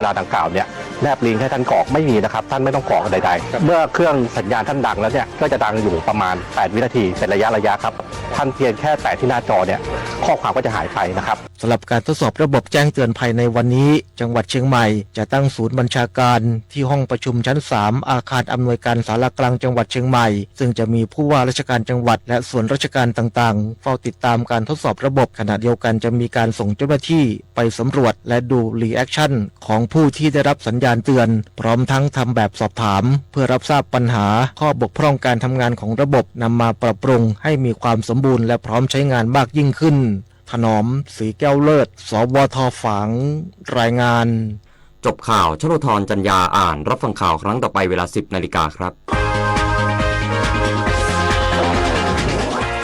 เวลาดังกล่าวเนี่ย แนบลิงก์ให้ท่านกรอกไม่มีนะครับ ท่านไม่ต้องกรอกใดๆ เมื่อเครื่องสัญญาณท่านดังแล้วเนี่ย ก็จะดังอยู่ประมาณ แปด วินาที เป็นระยะๆ ครับ ท่านเพียงแค่แตะที่หน้าจอเนี่ย ข้อความก็จะหายไปนะครับ สำหรับการทดสอบระบบแจ้งเตือนภัยในวันนี้ จังหวัดเชียงใหม่จะตั้งศูนย์บัญชาการที่ห้องประชุมชั้น สาม อาคารอำนวยการศาลากลางจังหวัดเชียงใหม่ ซึ่งจะมีผู้ว่าราชการจังหวัดและส่วนราชการต่างๆ เฝ้าติดตามการทดสอบระบบ ขณะเดียวกันจะมีการส่งเจ้าหน้าที่ไปสำรวจและดู reaction ของผู้ที่ได้รับสัญญาณเตือน พร้อมทั้งทำแบบสอบถาม เพื่อรับทราบปัญหา ข้อบกพร่องการทำงานของระบบ นำมาปรับปรุงให้มีความสมบูรณ์และพร้อมใช้งานมากยิ่งขึ้น ถนอม ศรีแก้วเลิศ สวท ฝาง รายงาน จบข่าว ชโลธร จันยา อ่าน รับฟังข่าวครั้งต่อไปเวลา สิบนาฬิกาครับ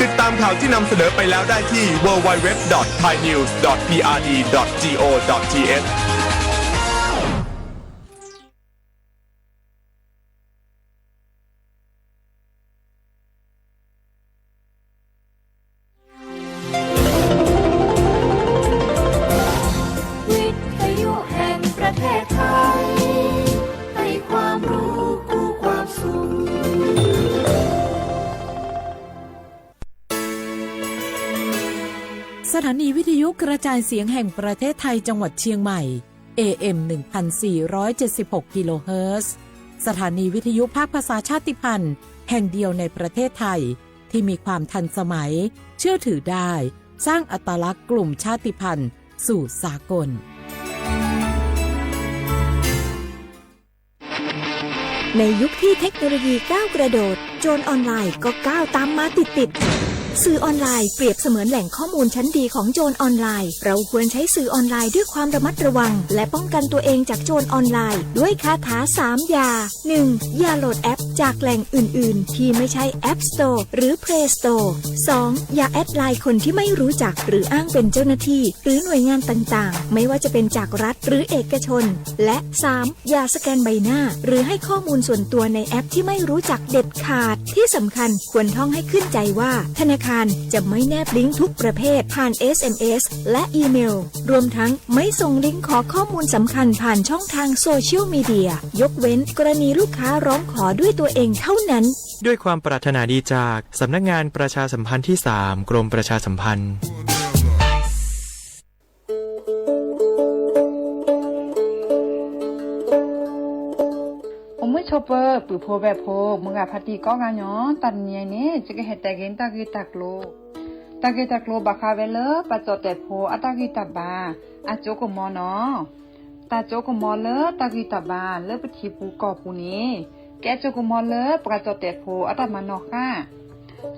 ติดตามข่าวที่นำเสนอไปแล้วได้ที่ ดับเบิลยู ดับเบิลยู ดับเบิลยู ดอท ไทยนิวส์ ดอท พีอาร์ดี ดอท จี โอ ดอท ที เอช วิทยุแห่งประเทศไทย ให้ความรู้คู่ความสุข สถานีวิทยุกระจายเสียงแห่งประเทศไทยจังหวัดเชียงใหม่ เอ เอ็ม หนึ่งพันสี่ร้อยเจ็ดสิบหก กิโลเฮิรตซ์ สถานีวิทยุภาคภาษาชาติพันธุ์แห่งเดียวในประเทศไทย ที่มีความทันสมัย เชื่อถือได้ สร้างอัตลักษณ์กลุ่มชาติพันธุ์สู่สากล ในยุคที่เทคโนโลยีก้าวกระโดด โจรออนไลน์ก็ก้าวตามมาติดๆ สื่อออนไลน์เปรียบเสมือนแหล่งข้อมูลชั้นดีของโจรออนไลน์ เราควรใช้สื่อออนไลน์ด้วยความระมัดระวัง และป้องกันตัวเองจากโจรออนไลน์ ด้วยคาถาสามอย่า หนึ่ง อย่าโหลดแอปจากแหล่งอื่นๆ ที่ไม่ใช่ App Store หรือ Play Store สอง อย่าแอดไลน์คนที่ไม่รู้จัก หรืออ้างเป็นเจ้าหน้าที่ หรือหน่วยงานต่างๆ ไม่ว่าจะเป็นจากรัฐหรือเอกชน และ สาม อย่าสแกนใบหน้า หรือให้ข้อมูลส่วนตัวในแอปที่ไม่รู้จักเด็ดขาด ที่สำคัญควรท่องให้ขึ้นใจว่า ธนาคารจะไม่แนบลิงก์ทุกประเภทผ่าน เอสเอ็มเอส และอีเมล รวมทั้งไม่ส่งลิงก์ขอข้อมูลสำคัญผ่านช่องทางโซเชียลมีเดีย ยกเว้นกรณีลูกค้าร้องขอด้วยตัวเองเท่านั้น ด้วยความปรารถนาดีจากสำนักงานประชาสัมพันธ์ที่สาม กรมประชาสัมพันธ์ အိၣ်မုာ်ဆိးပၢၤ ပုၢ်ဖိဝဲၢ်ဖိ မုၢ်ဂၤဖါတံၢ်ကိးဂၤညီ တနံၤအံၤန့ၣ် ယကဟဲတဲက့ၤတၢ်ဂ့ၢ်တၢ်ကျိၤ, တၢ်ဂ့ၢ်တၢ်ကျိၤဘၣ်ဃးဝဲလၢ ပှၤကၠီၣ်တဲာ်ဖိအတၢ်ဂံၢ်တၢ်ဘါ အကၠိကမီၤနီၤ. တၢ်ကၠိကမီၤလၢတၢ်ဂံၢ်တၢ်ဘါလၢပထံပူၤကီၢ်ပူၤန့ၣ် ကဲကၠိကမီၤလၢပှၤကၠီၣ်တဲာ်ဖိအတၢ်မၤနီၣ်ဃာ်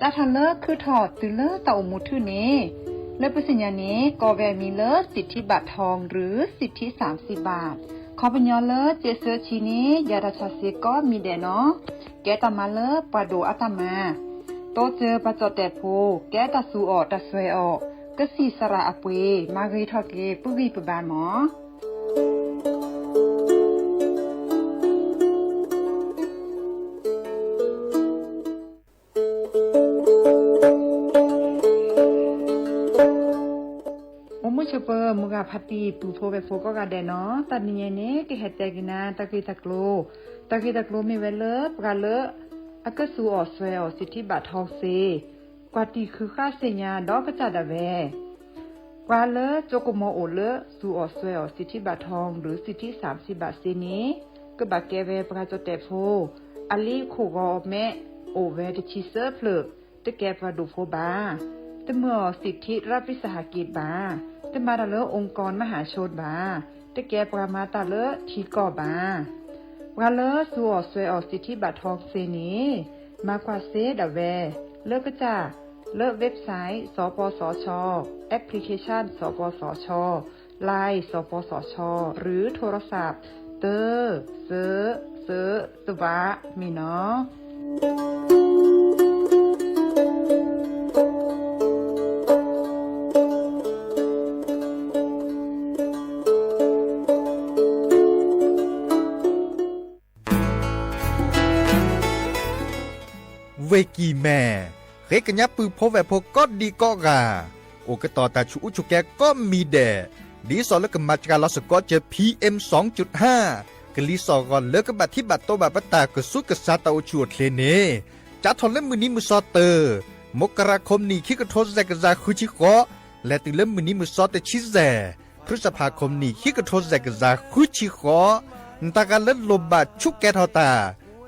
စးထီၣ်လၢခုထီၣ်တုၤလၢတၢ်အိၣ်မူထူၣ်န့ၣ် လၢပသ့ၣ်ညါန့ၣ် ကိးဝဲအမံၤလၢ สิทธิบัตรทอง หรือ สิทธิสามสิบบาท ခီပညီလၢ စ့းဆၢဆံန့ၣ် ယၤတၢ်ဆါစ့ကိးမံၤဒဲးနီၤ. ကဲတၢ်မၤလၢပှၤဒိၣ်အတၢ်မၤ, တိစၢၤပှၤကၠီၣ်တဲာ်ဖိ ကဲတၢ်သူအီၣ်တၢ်စွဲအီၣ်, ကစံၣ်စရၣ်အပှ့ၤ မၤဂ့ၤထီၣ်က့ၤပဂံၢ်ပဘါမး. အိၣ်မုာ်ဆိးပၢၤ မုၢ်ဂၤဖါတံၢ် ပုၢ်ဖိဝဲၢ်ဖိကိးဂၤဒဲးနီၤ, တနံၤအံၤန့ၣ် ကဟဲတဲက့ၤနၤတၢ်ဂ့ၢ်တၢ်ကျိၤ, တၢ်ဂ့ၢ်တၢ်ကျိၤမ့ၢ်ဝဲလၢ ပှၤလၢ အကသူအီၣ်စွဲအီၣ် สิทธิบัตรทอง စ့ ကွၢ်တံၢ်ဃုာ်ဃာ်သ့ၣ်ညါဒီးကစၢ်ဒၣ်ဝဲ ပှၤလၢကၠိကမီၤအိၣ်လၢသူအီၣ်စွဲအီၣ် สิทธิบัตรทอง หรือ สิทธิสามสิบบาท စ့န့ၣ် ကဘၣ်ကဲဝဲပှၤကၠီၣ်တဲာ်ဖိ အလံာ်ခိၣ်ဂီၤမဲ အိၣ်ဝဲတဆံသၢဖျၢၣ်, တကဲပှၤဒိၣ်ဖိဘၣ်. တမၢအီၤ สิทธิรัฐวิสาหกิจ ဘၣ်, တမၤတၢ်လၢ องค์กรมหาชน ဘၣ်, တကဲပှၤမၤတၢ်လၢထံကီၢ်ဘၣ်. ပှၤလၢသူအီၣ်စွဲအီၣ် สิทธิบัตรทอง စ့န့ၣ် မၤကွၢ်စ့ဒၣ်ဝဲ လၢကစၢ် လၢ website สปสช, application สปสช, Line สปสช หรือ โทรศัพท์ သၢ သၢ သၢ သၢ ဘၣ် မ့ၢ်နီၤ. ဝ့ၢ်ကံၢ်မဲာ် ဃ့ကညးပုၢ်ဖိဝဲၢ်ဖိကိးဒံကိးဂၤ, အိၣ်ကတီၤတၢ်ဆူးအူဆူးကဲကိးမံၤဒဲး, ဒ်သိးလၢကမၤစှၤလီၤစ့ၢ်ကီးစၢၤ PM စူၣ်ဟၣ် ကလံၤစိးဂီၤလၢကဘၣ်ထံးဘၣ်တီဘၣ်ပတၢ်ကဆူကစးတၢ်အိၣ်ဆူၣ်အိၣ်ချ့န့ၣ် စးထီၣ်လၢမုၢ်နံၤမုၢ်သီတၢ် မကရၤ ခိၣ်နံၣ် ခံကထိစဲးကစၢ်ဃုဆံဃိး လဲၤတုၤလၢမုၢ်နံၤမုၢ်သီတဆံစဲး ဖုစဖး ခိၣ်နံၣ် ခံကထိစဲးကစၢ်ဃုဆံဃိး, နတၢ်ဂၤလၢလိၣ်ဘၣ်ဆူးကဲထီၣ်တၢ်,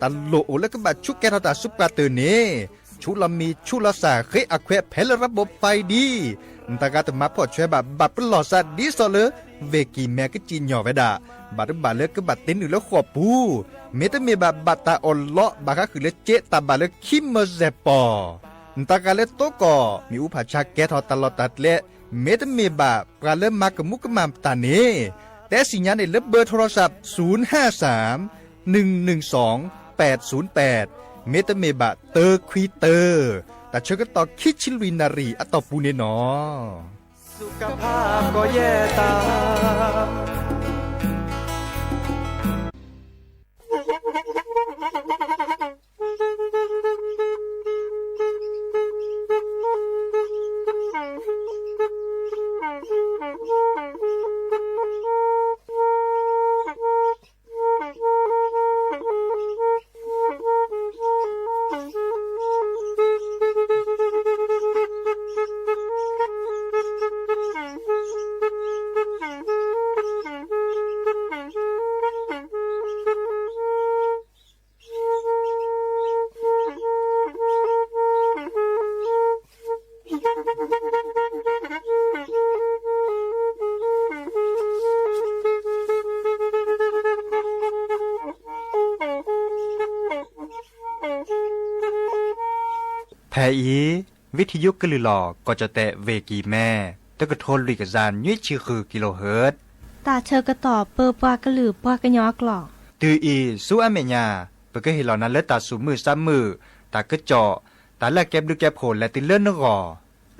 တၢ်လိၣ်အိၣ်လၢကဘၣ်ဆူးကဲထီၣ်တၢ်ဆူပှၤတၢၢ်န့ၣ် ဆူးလီၤမံၤဆူးလီၤစၢ် ဃ့အခွဲးဖဲလၢ ရဘိးဖးအံၤဒ် နတၢ်ဂၤတမၤဖှီၣ်ဆှဲဘၣ် ဘၣ်ပလီၢ်သးဒ်သိးလၢ ဝ့ၢ်ကံၢ်မဲကစံၣ်ညီၣ်ဝဲဒၣ် ဘၣ်တဘၣ်လၢကဘၣ်တ့နုာ်လၢဃိာ်ပူၤ, မ့တမ့ၢ်ဘၣ်ဘၣ်တၢ်အီၣ်လီး ဘၣ်ဃးဃုာ်လၢစ့တၢ်ဘၣ်လၢခံမၢစဲးပီၢ်, နတၢ်ဂၤလၢတိကီၢ် မ့ၣ်အူဖးဆါကဲထီၣ်တၢ်လီၢ်တၢ်ကျဲ မ့တမ့ၢ်ဘၣ်ပှၤလၢမၤကမူကမၣ်တၢ်န့ၣ် တဲသ့ၣ်ညါန့ၣ်လၢ เบอร์โทรศัพท์ ศูนย์ห้าสาม หนึ่งหนึ่งสอง แปดศูนย์แปด မ့တမ့ၢ်ဘၣ်တၢခွံတၢ တၢ်ဆၢကတီၢ်ခံဆံလွံၢ်နၣ်ရံၣ်အတီၢ်ပူၤန့ၣ်လီၤ. ဖဲအံၤ ဝံထံယိကလုၢ်လီၤ ကီၢ်ကၠီၣ်တဲၣ် ဝ့ၢ်ကံၢ်မဲ တကထိလွံၢ်ကယၤနွံဆံဃု kilohertz တၢ်ဆၢကတီၢ်ပၢပှၤကလုာ်ပှၤကညီအကျိာ်, တုၤအံၤဆူအမဲာ်ညါ ပကဟ့ၣ်လီၤနၤလၢတၢ်သူၣ်မုာ်သးမုာ်, တၢ်ကစီၣ်, တၢ်လၢအကဲဘျုးကဲဖှိၣ်လဲၤတုၤလၢနဂီၢ်,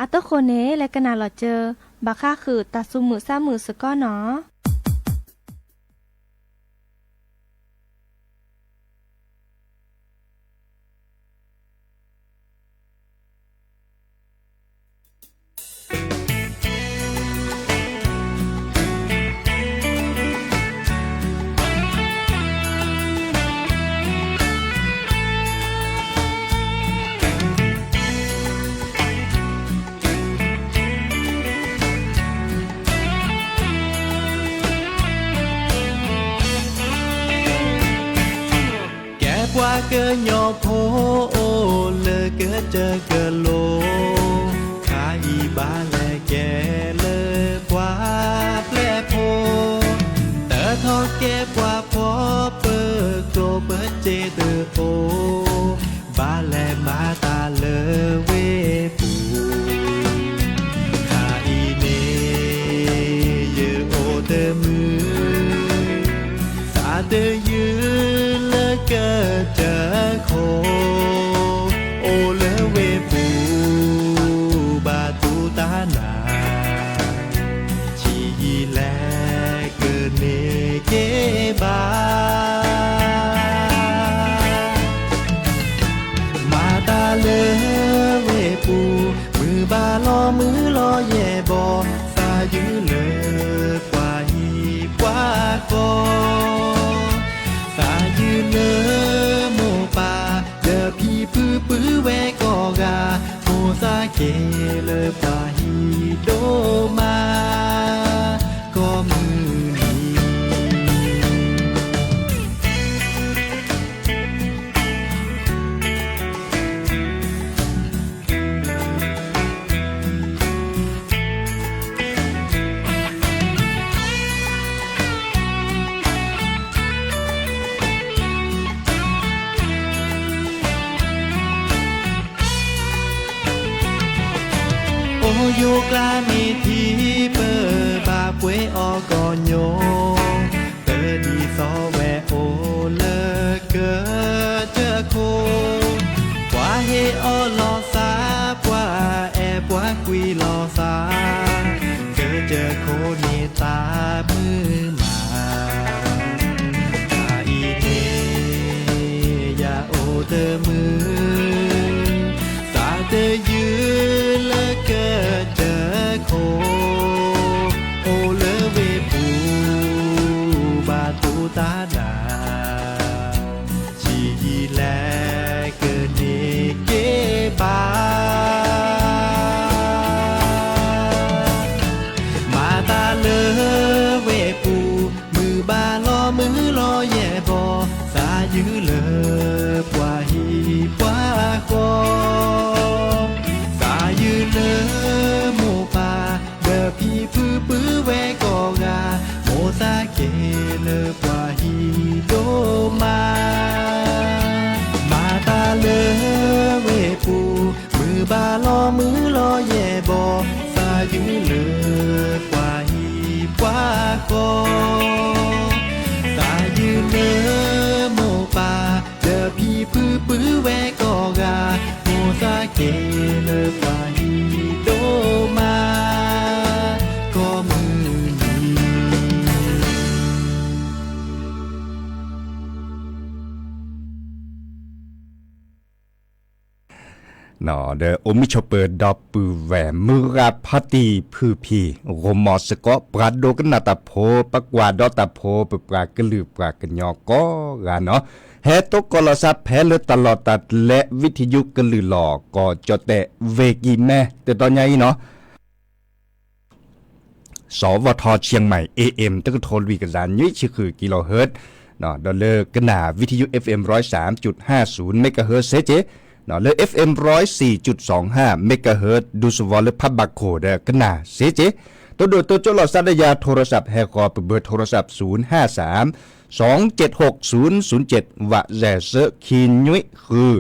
အတဃိန့ၣ် လဲၤကနၣ်လီၤစၢၤ ဘၣ်ဃးဃုာ်တၢ်သူၣ်မုာ်သးမုာ်စ့ၢ်ကီးနီၤ. ကဲပှၤကညီဖိအိၣ်လၢကစၢၢ်ကလိၤ, ခါအံၤဘၣ်လဲၤကဲလၢပှၤပျဲၢ်ဖိ, တၢထီၣ်ကဲပှၤဖှီၣ်ပၢၤကျိၤပစ့တအိၣ်, ဘၣ်လဲၤမၤတၢ်လၢဝ့ၢ်ပူၤ ခါအံၤန့ၣ် ယအိၣ်တမုာ်, သးတယုၢ်လၢကစၢၢ်ခိၣ်, အိၣ်လၢဝ့ၢ်ပူၤ ဘၣ်တူၢ်တၢ်နး, ဆံးယံာ်လဲၣ်ကန့ၢ်က့ၤဘၣ် မၤတၢ်လၢဝ့ၢ်ပူၤ, မုာ်ဘၣ်လီၤမုာ်လီၤယဲၢ်ဘီ, သးယုၢ်လၢပှၤဟံၣ်ပှၤဃီ, သးယုၢ်လၢမိၢ်ပၢ်, ဒီးဖံဖုပုၢ်ဝဲၢ်ကိးဂၤ, မိၢ်သးက့ၤလၢပှၤဟံၣ်ဒိၣ်မး ကိးမုၢ်နံၤ အိၣ်ယိၤကျါမ့ၢ်ထံပၢၢ်ဘၣ်ပှ့ၤအီၤကီၢ်ညိ, ပဒ်သိးဝဲအိၣ်လၢကစၢၢ်ခိၣ်, ပှၤဟ့ၣ်အီၤလီၤသး, ပှၤအဲၣ်ပှၤကွံလီၤသး, ကစၢၢ်ခိၣ်န့ၣ်သးမုာ်မး ခါအံၤန့ၣ် ယအိၣ်တမုာ်, သးတယုၢ်လၢကစၢၢ်ခိၣ်, အိၣ်လၢ သးဒၣ် ဆံးယံာ်လဲၣ်ကန့ၢ်က့ၤဘၣ် မၤသးလၢဝဲၢ်ပူၤ မုၢ်ဘၣ်လီၤမုၢ်လီၤယဲၢ်ဘီ သးယုၢ်လၢပှၤဟံၣ်ပှၤဃီ သးယုၢ်လၢမိၢ်ပၢ် ဒီးဖံဖုပုၢ်ဝဲၢ်ကိးဂၤ မိၢ်သးကဲလၢပှၤဟံၣ်ဒိၣ်မး မၤသးလၢဝဲၢ်ပူၤ မုၢ်ဘၣ်လီၤမုၢ်လီၤယဲၢ်ဘီ သးယုၢ်လၢပှၤဟံၣ်ပှၤဃီ သးယုၢ်လၢမိၢ်ပၢ် ဒီးဖံဖုပုၢ်ဝဲၢ်ကိးဂၤ မိၢ်သးကဲလၢပှၤဟံၣ်ဒိၣ်မး ကိးမုၢ်နံၤ ဒီးအိၣ်မုာ်ဆိးပၢၤဒီပုၢ်ဝဲၢ် မုၢ်ဂၤဖါတံၢ်ဖုၣ်ဖံၣ် ဂီၢ်မီၢ်စ့ၢ်ကီး ပှၤဒိကနၣ်တၢ်ဖိ ပကွၢ်ဒီးတၢ်ဖိ ပပှၤကလုာ်ပှၤကညီကိးဂၤနီၤ ဟဲတိကိးလီၤသးဖဲလၢတၢ်လီၢ်တၢ်ကျဲ ဝံထယုကလုာ်လီၤ ကီၢ်ကၠီၣ်တဲၣ် ဝ့ၢ်ကံၢ်မဲ တတီညါအံၤနီၤ စီၤဝီၤထီၣ် เชียงใหม่ เอเอ็ม တကထိလွံၢ်ကယၤ နွံဆံဃု kilohertz ဒီးလၢကနၣ် ဝံထယု เอฟเอ็ม ร้อยสามจุดห้าศูนย์ megahertz စ့ၢ်ကီး လၢ เอฟเอ็ม ร้อยสี่จุดสองห้า megahertz ဒူသဝီလၢဖးဘၣ်ခိၣ်ဒီး ကနၣ်စ့ၢ်ကီး တိၢ်ဒိၣ်တိစၢၤလီၤသးဒီးယၤ โทรศัพท์ ဟဲဃီၤပဘၢ โทรศัพท์ ศูนย์ห้าสาม สองเจ็ดหกศูนย์ศูนย์เจ็ด ဝးစဲးစၢ ခံနွံဃု ဝး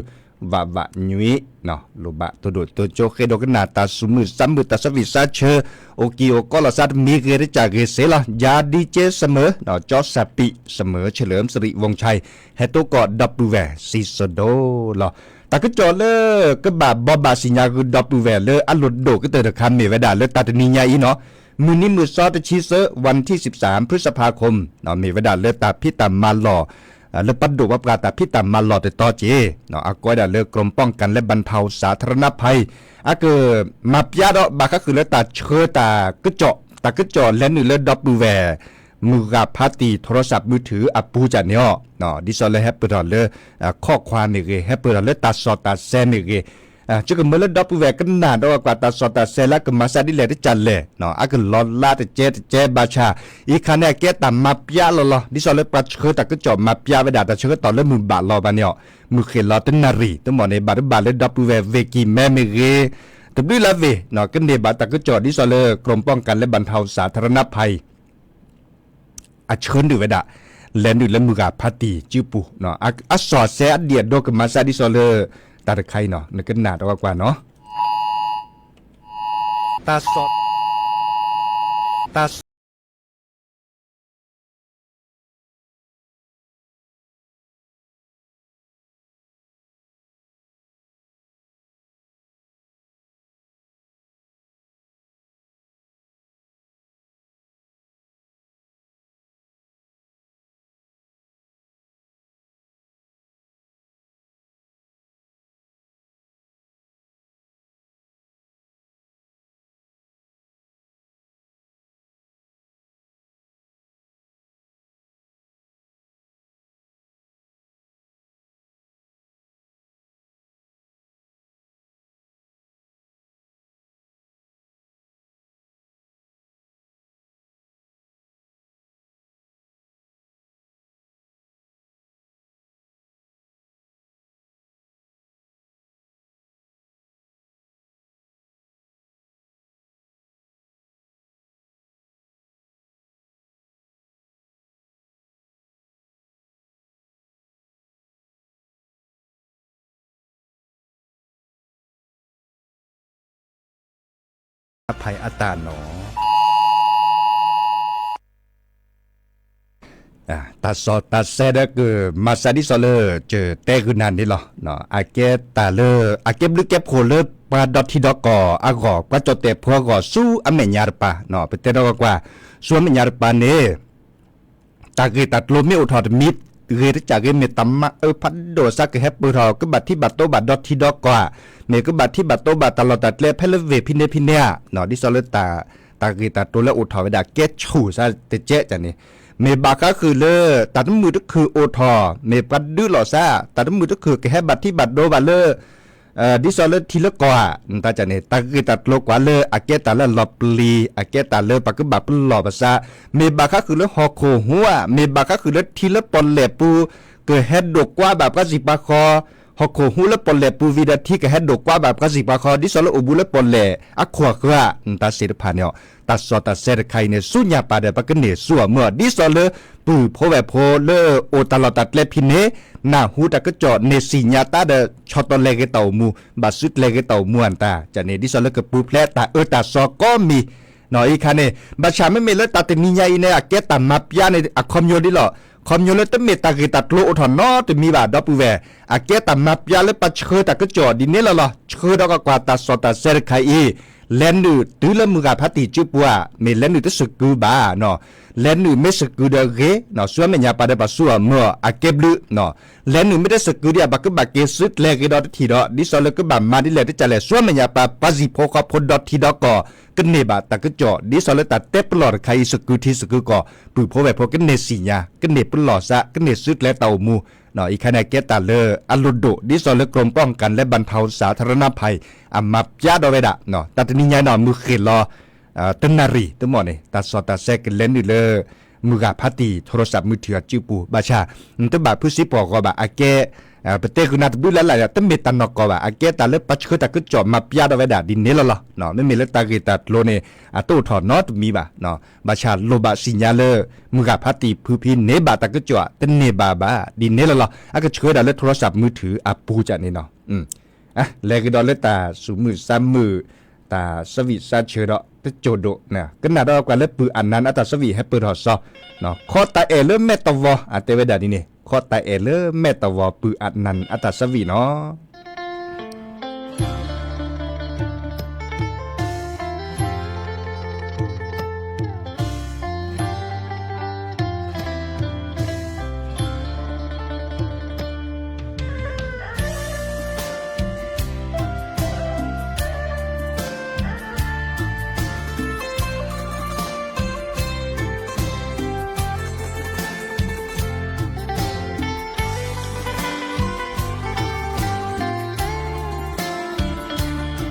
ဝးနွံ လိၣ်ဘၣ်တိၢ်ဒိၣ်တိစၢၤဃ့ဒိးကနၣ်တၢ်သူၣ်မုာ်သးမုာ် တၢ်ဆၢဂ့ၤဆၢဝါ အိၣ်ကံၢ်အိၣ်ကီလီၤသးတမံၤဂ့ၤတကးဂ့ၤစ့ၢ်ကီးလီၤ ယၤ DJ စမၢၤ ကၠီစၣ်ပံး စမၢၤ เฉลิมสิริวงศ์ชัย ဟဲတိကိးဒီပုၢ်ဝဲၢ်စံးဆၢဒိၣ်လီၤ တၢ်ကစီၣ်လၢကဘၣ်ဘိးဘၣ်စံၣ်ညါဃုာ်ဒီပုၢ်ဝဲၢ်လၢအလိၣ်ဒိၣ်ကတၢၢ်တခါ မ့ၢ်ဝဲဒၣ်လၢတၢ်တနံၤညါအံၤနီၤ မုၢ်နံၤမုၢ်သီတဆံသၢ วันที่สิบสาม พฤษภาคม မ့ၢ်ဝဲဒၣ်လၢတၢ်ဖံးတၢ်မၤလီၢ် လၢပှၤဒိၣ်ပှၤပှၢ်တၢ်ဖံးတၢ်မၤလီၢ်တတီၤက့ၤ အကိးဝဲဒၣ်လၢ กรมป้องกันและบรรเทาสาธารณภัย အကမၤပျးဒီးဘၣ်ဃးဃုာ်လၢတၢ်ဆှၢတၢ်ကစီၣ် တၢ်ကစီၣ်လဲၤနုာ်လၢဒီပုၢ်ဝဲၢ် မုၢ်ဂၤဖါတံၢ် โทรศัพท์มือถือ အပူၤကန့ၣ်အီၤ ဒ်သိးလၢဟဲပၢၢ်ထီၣ်လၢ ข้อความ မ့ၢ်ဂ့ၤ ဟဲပၢၢ်ထီၣ်လၢတၢ်စီၣ်တၢ်စဲးမ့ၢ်ဂ့ၤ ကကမၢလၢဒီပုၢ်ဝဲၢ်ကနၣ်ဒီးကွၢ်တၢ်စီၣ်တၢ်စဲးလၢ ကမၤစၢ်ဒ်လဲၣ်တကးလဲၣ် အကလီၤလါတကဲတကဲဘၣ်ဆၣ် အံၤခါန့ၣ် အကဲတၢ်မၤပျးလီၤလီၤ ဒ်သိးလၢပှၤဆှၢတၢ်ကစီၣ်မၤပျးဝဲဒၣ် တၢ်ဆၢကတီၢ်လၢမုၢ်ဘၣ်လီၤဘၣ်န့ၣ်အီၤ မုၢ်ဃ့ၢ်လီၤတနၣ်ရံၣ် တမီၢ်န့ၣ် ဘၣ်တဘၣ်လၢဒီပုၢ်ဝဲၢ် ဝ့ၢ်ကံၢ်မဲမ့ၢ်ဂ့ၤ တဘျုးလၢဝ့ၢ် ကန့ၢ်ဘၣ်တၢ်ကစီၣ်ဒ်သိးလၢ กรมป้องกันและบรรเทาสาธารณภัย အဆှၢနုာ်ဝဲဒၣ် လဲၤနုာ်လၢမုၢ်ဂၤဖါတံၢ်စုပူၤ အစီၣ်စဲးအဒံၣ်အဒိကမၤစၢ်ဒ်သိးလၢ တၢ်တခါအံၤနီၤ နကနၣ်တဝဲကွၢ်နီၤ တၢ်စီၣ် တၢ်စီၣ် အဖံးအတၢ်နီၤ တၢ်စီၣ်တၢ်စဲးဒီးကမၤစၢ်ဒ်သိးလၢ ကတဲဂုာ်နၤန့ၣ်လီၤ. အကဲတၢ်လၢ အကဲဘျုးကဲဖှိၣ်လၢပှၤဒီထံဒီကီၢ်အဂီၢ် ပှၤကၠီၣ်တဲၣ်ဖိအဂီၢ်ဆူအမဲာ်ညါတပၤ, ပတဲဒီးကွၢ်ကွၢ် ဆူအမဲာ်ညါတပၤန့ၣ် တၢ်ဂ့ၢ်တၢ်ကျိၤမ့ၢ်အိၣ်ထီၣ်တမံၤဂ့ၤတကးဂ့ၤ မ့ၢ်တၢ်မၤအၢဖးဒိၣ်အသးကဟဲပၢၢ်ထီၣ် ကဘၣ်ထံဘၣ်တိဘၣ်ဒီထံဒီကီၢ်ဧါ, မ့ၢ်ကဘၣ်ထံဘၣ်တိဘၣ်တၢ်လီၢ်တၢ်ကျဲဖဲလၢဝ့ၢ်ဖံန့ၣ်ဖံန့ၣ်ဧါ, ဒ်သိးလၢ တၢ်ဂ့ၢ်တၢ်ကျိၤလၢအိၣ်ထီၣ်ဝဲဒၣ်ကဲဆူၣ်စးတကဲးန့ၣ်, မ့ၢ်ဘၣ်ဃးဃုာ်လၢ တၢ်တမုာ်တခုၣ်အိၣ်ထီၣ် မ့ၢ်ပှၤဒုးလိာ်သး တၢ်တမုာ်တခုၣ်ကဟဲဘၣ်ထံးဘၣ်ဒိဘၣ်လၢ ဒ်သိးလၢထံလၢကီၢ်ဧါ, တၢ်န့ၣ် တၢ်ဂ့ၢ်တၢ်ကျိၤကွၢ်လၢအကဲတၢ်လၢအလီၤပျံၤ အကဲတၢ်လၢပှၤကဘၣ်ပလီၢ်ပသး, မ့ၢ်ဘၣ်ဃးဃုာ်လၢဟီၣ်ခိၣ်ဟူဧါ, မ့ၢ်ဘၣ်ဃးဃုာ်လၢထံလၢပီၣ်လဲၣ်ပူၤ ကဟဲဒိၣ်ကွၢ်ဘၣ်ပှၤစံၣ်ပှၤဃီ, ဟီၣ်ခိၣ်ဟူလၢပီၣ်လဲၣ်ပူၤဝံၤဒီးထံကဟဲဒိၣ်ကွၢ်ဘၣ်ပှၤစံၣ်ပှၤဃီ ဒ်သိးလၢအိၣ်ဘူးလၢပီၣ်လဲၣ်အခိၣ်အဃၢၤဧါ, တၢ်စံးတဖၣ်န့ၣ် တၢ်စီၣ်တၢ်ဆဲတခါအံၤန့ၣ် ဆူညါပာ်ဒီးပကန့ၢ်ဆူအမုၢ်အီၤ ဒ်သိးလၢ ပုၢ်ဖိဝဲၢ်ဖိလၢအိၣ်တၢ်လီၢ်တၢ်ကျဲဖဲန့ၣ် နၢ်ဟူတၢ်ကစီၣ်န့ၢ်စံၣ်ညါတၢ်ဒီး ဆီၣ်တီၢ်လဲၤဂ့ၤတၢ်အိၣ်မူ ဘၣ်စုကျဲၤဂ့ၤတၢ်အိၣ်မူအတၢ်န့ၣ် ဒ်သိးလၢကပူၤဖျဲးတၢ်အၢတၢ်သီကိးမံၤ အံၤခါန့ၣ် ဘၣ်ဆၣ်မ့မ့ၢ်လၢတၢ်တနံၤညါအံၤန့ၣ် အကဲတၢ်မၤပျါန့ၣ် အခီပညီဒ်လီၤ. ခီပညီလၢတမ့ၢ်တၢ်ဂ့ၢ်တၢ်ကျိၤအိၣ်ထီၣ်နီတမံၤဘၣ် ဒီပုၢ်ဝဲၢ်, အကဲတၢ်မၤပျါလၢပှၤဆှၢတၢ်ကစီၣ်ဒ်န့ၣ်လီၤလီၤ. ဆှၢဒီးကကွၢ်တၢ်စီၣ်တၢ်ဆဲတခါအံၤ လဲၤနုာ်တုၤလၢမုၢ်ဂၤဖးတံၢ်စုပူၤဧါ, မ့ၢ်လဲၤနုာ်တစကုၤဘၣ် လဲၤနုာ်မ့ၢ်စကုၤဒီးဂ့ၤ, ဆူမဲာ်ညါပာ်ဒီးပှၤဆူအမုၢ်အီၤ အကဲဘျုး, လဲၤနုာ်မ့ၢ်တစကုၤဒံးဧါ ပှၤကဘၣ်က့ၤစုကျဲၤဂ့ၤဒီးတထံၣ်ဒီး ဒ်သိးလၢကဘၣ်မၤဒ်လဲၣ်တကးလဲၣ် ဆူမဲာ်ညါပာ်ပှၤစံၣ်ဖိဃီဖိဒီးထံဒီးကီၢ် ကန့ၢ်ဘၣ်တၢ်ကစီၣ် ဒ်သိးလၢတၢ်တဲပလီၢ်တခါအံၤ စကုၤထံစကုၤကီၢ် ပုၢ်ဖိဝဲၢ်ဖိကန့ၢ်စံၣ်ညါ ကန့ၢ်ပလီၢ်သး ကန့ၢ်စုကျဲၤတၢ်အိၣ်မူ, အံၤခါန့ၣ်ကဲတၢ်လၢအလိၣ်ဒိၣ် ဒ်သိးလၢ กรมป้องกันและบรรเทาสาธารณภัย အမၤပျါဒီးဝဲဒၣ် တၢ်တနံၤညါန့ၣ် မုၢ်ဃ့ၢ်လီၤ တနၣ်ရံၣ် တမီၢ်န့ၣ် တၢ်စီၣ်တၢ်ဆဲကလဲၤနုာ်လၢ မုၢ်ဂၤဖးတံၢ် โทรศัพท์มือถือ အစုပူၤ ဘၣ်ဆၣ် တဘၣ်ဖုစံပီၢ်ဂီၤဘၣ် အကဲ ပတဲဃုာ်နၤတဘျုးလၢ်လၢ်န့ၣ် တမ့ၢ်တၢ်နီၢ်ကီၢ်ဘၣ် အကဲတၢ်လၢပှၤဆှၢတၢ်ကစီၣ်မၤပျါဒီးဝဲဒၣ်ဒ်န့ၣ်လီၤလီၤ. မ့မ့ၢ်လၢတၢ်ဂ့ၢ်တၢ်ကျိၤန့ၣ် အတအိၣ်ထီၣ်နီတမံၤဘၣ် ဘၣ်ဆၣ်လိၣ်ဘၣ်စံၣ်ညါလၢ မုၢ်ဂၤဖးတံၢ်ဖုဖံန့ၢ်ဘၣ်တၢ်ကစီၣ် တန့ၢ်ဘၣ်ဘၣ် ဒ်န့ၣ်လီၤလီၤ. အကဆှၢဒၣ်လၢ โทรศัพท์มือถือ အပူၤန့ၣ်လီၤ. လဲၤကဒီးလၢတၢ်သူၣ်မုာ်သးမုာ် တၢ်ဆၢဝံၣ်စးဆၢဒီး တစိၢ်ဒိၣ် ကနၣ်ဒီးကွၢ်လၢပုၢ်အနၢ်အတၢ်ဆၢဝံၣ်ဟဲပၢၢ်ထီၣ်စီ ခီတၢ်အဲၣ်လၢမဲာ်တဝီၤ အတဲဝဲဒၣ်ဒ်န့ၣ် ခီတၢ်အဲၣ်လၢမဲာ်တဝီၤ ပုၢ်အနၢ်အတၢ်ဆၢဝံၣ်နီၤ သးအိၣ်နၤ တုၤလၢလဲၤမဲာ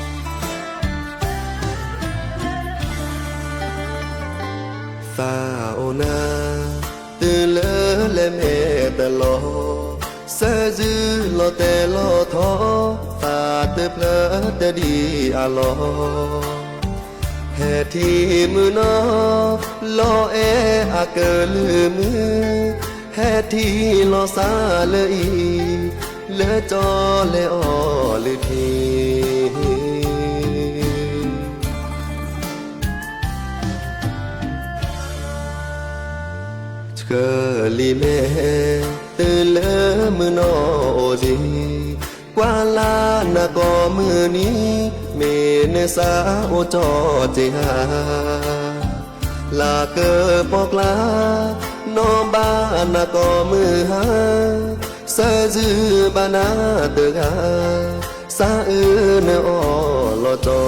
်တလီၤ, စၢၢ်စုလီၤတဲာ်လီၤထီ, သးတဖျၢၣ်တဒံးအလီၢ်, ဟဲထံၣ်မုၢ်နီၤ လီၤအဲၣ်အကလုၢ်မုၢ်, ဟဲထံၣ်လီၤစၢ်လၢအံၤ, လၢကၠီလဲၤအီၣ်လုၢ်ထံ ဆှၢလံာ်မဲာ် တုၤလၢမုၢ်နီၤအိၣ်ဒံး, ကွၢ်လၢနၤကိးမုၢ်နံၤ, မ့ၢ်နသးအိၣ်ကၠီက့ၤဧါ, လၢကပီၤကျါ နီၢ်ဘၣ်နၤကိးမုၢ်ဟါ, စၢၢ်စုဘၣ်နၤတဂၤ, စၢ်အၢနအီၣ်လီၤကၠီ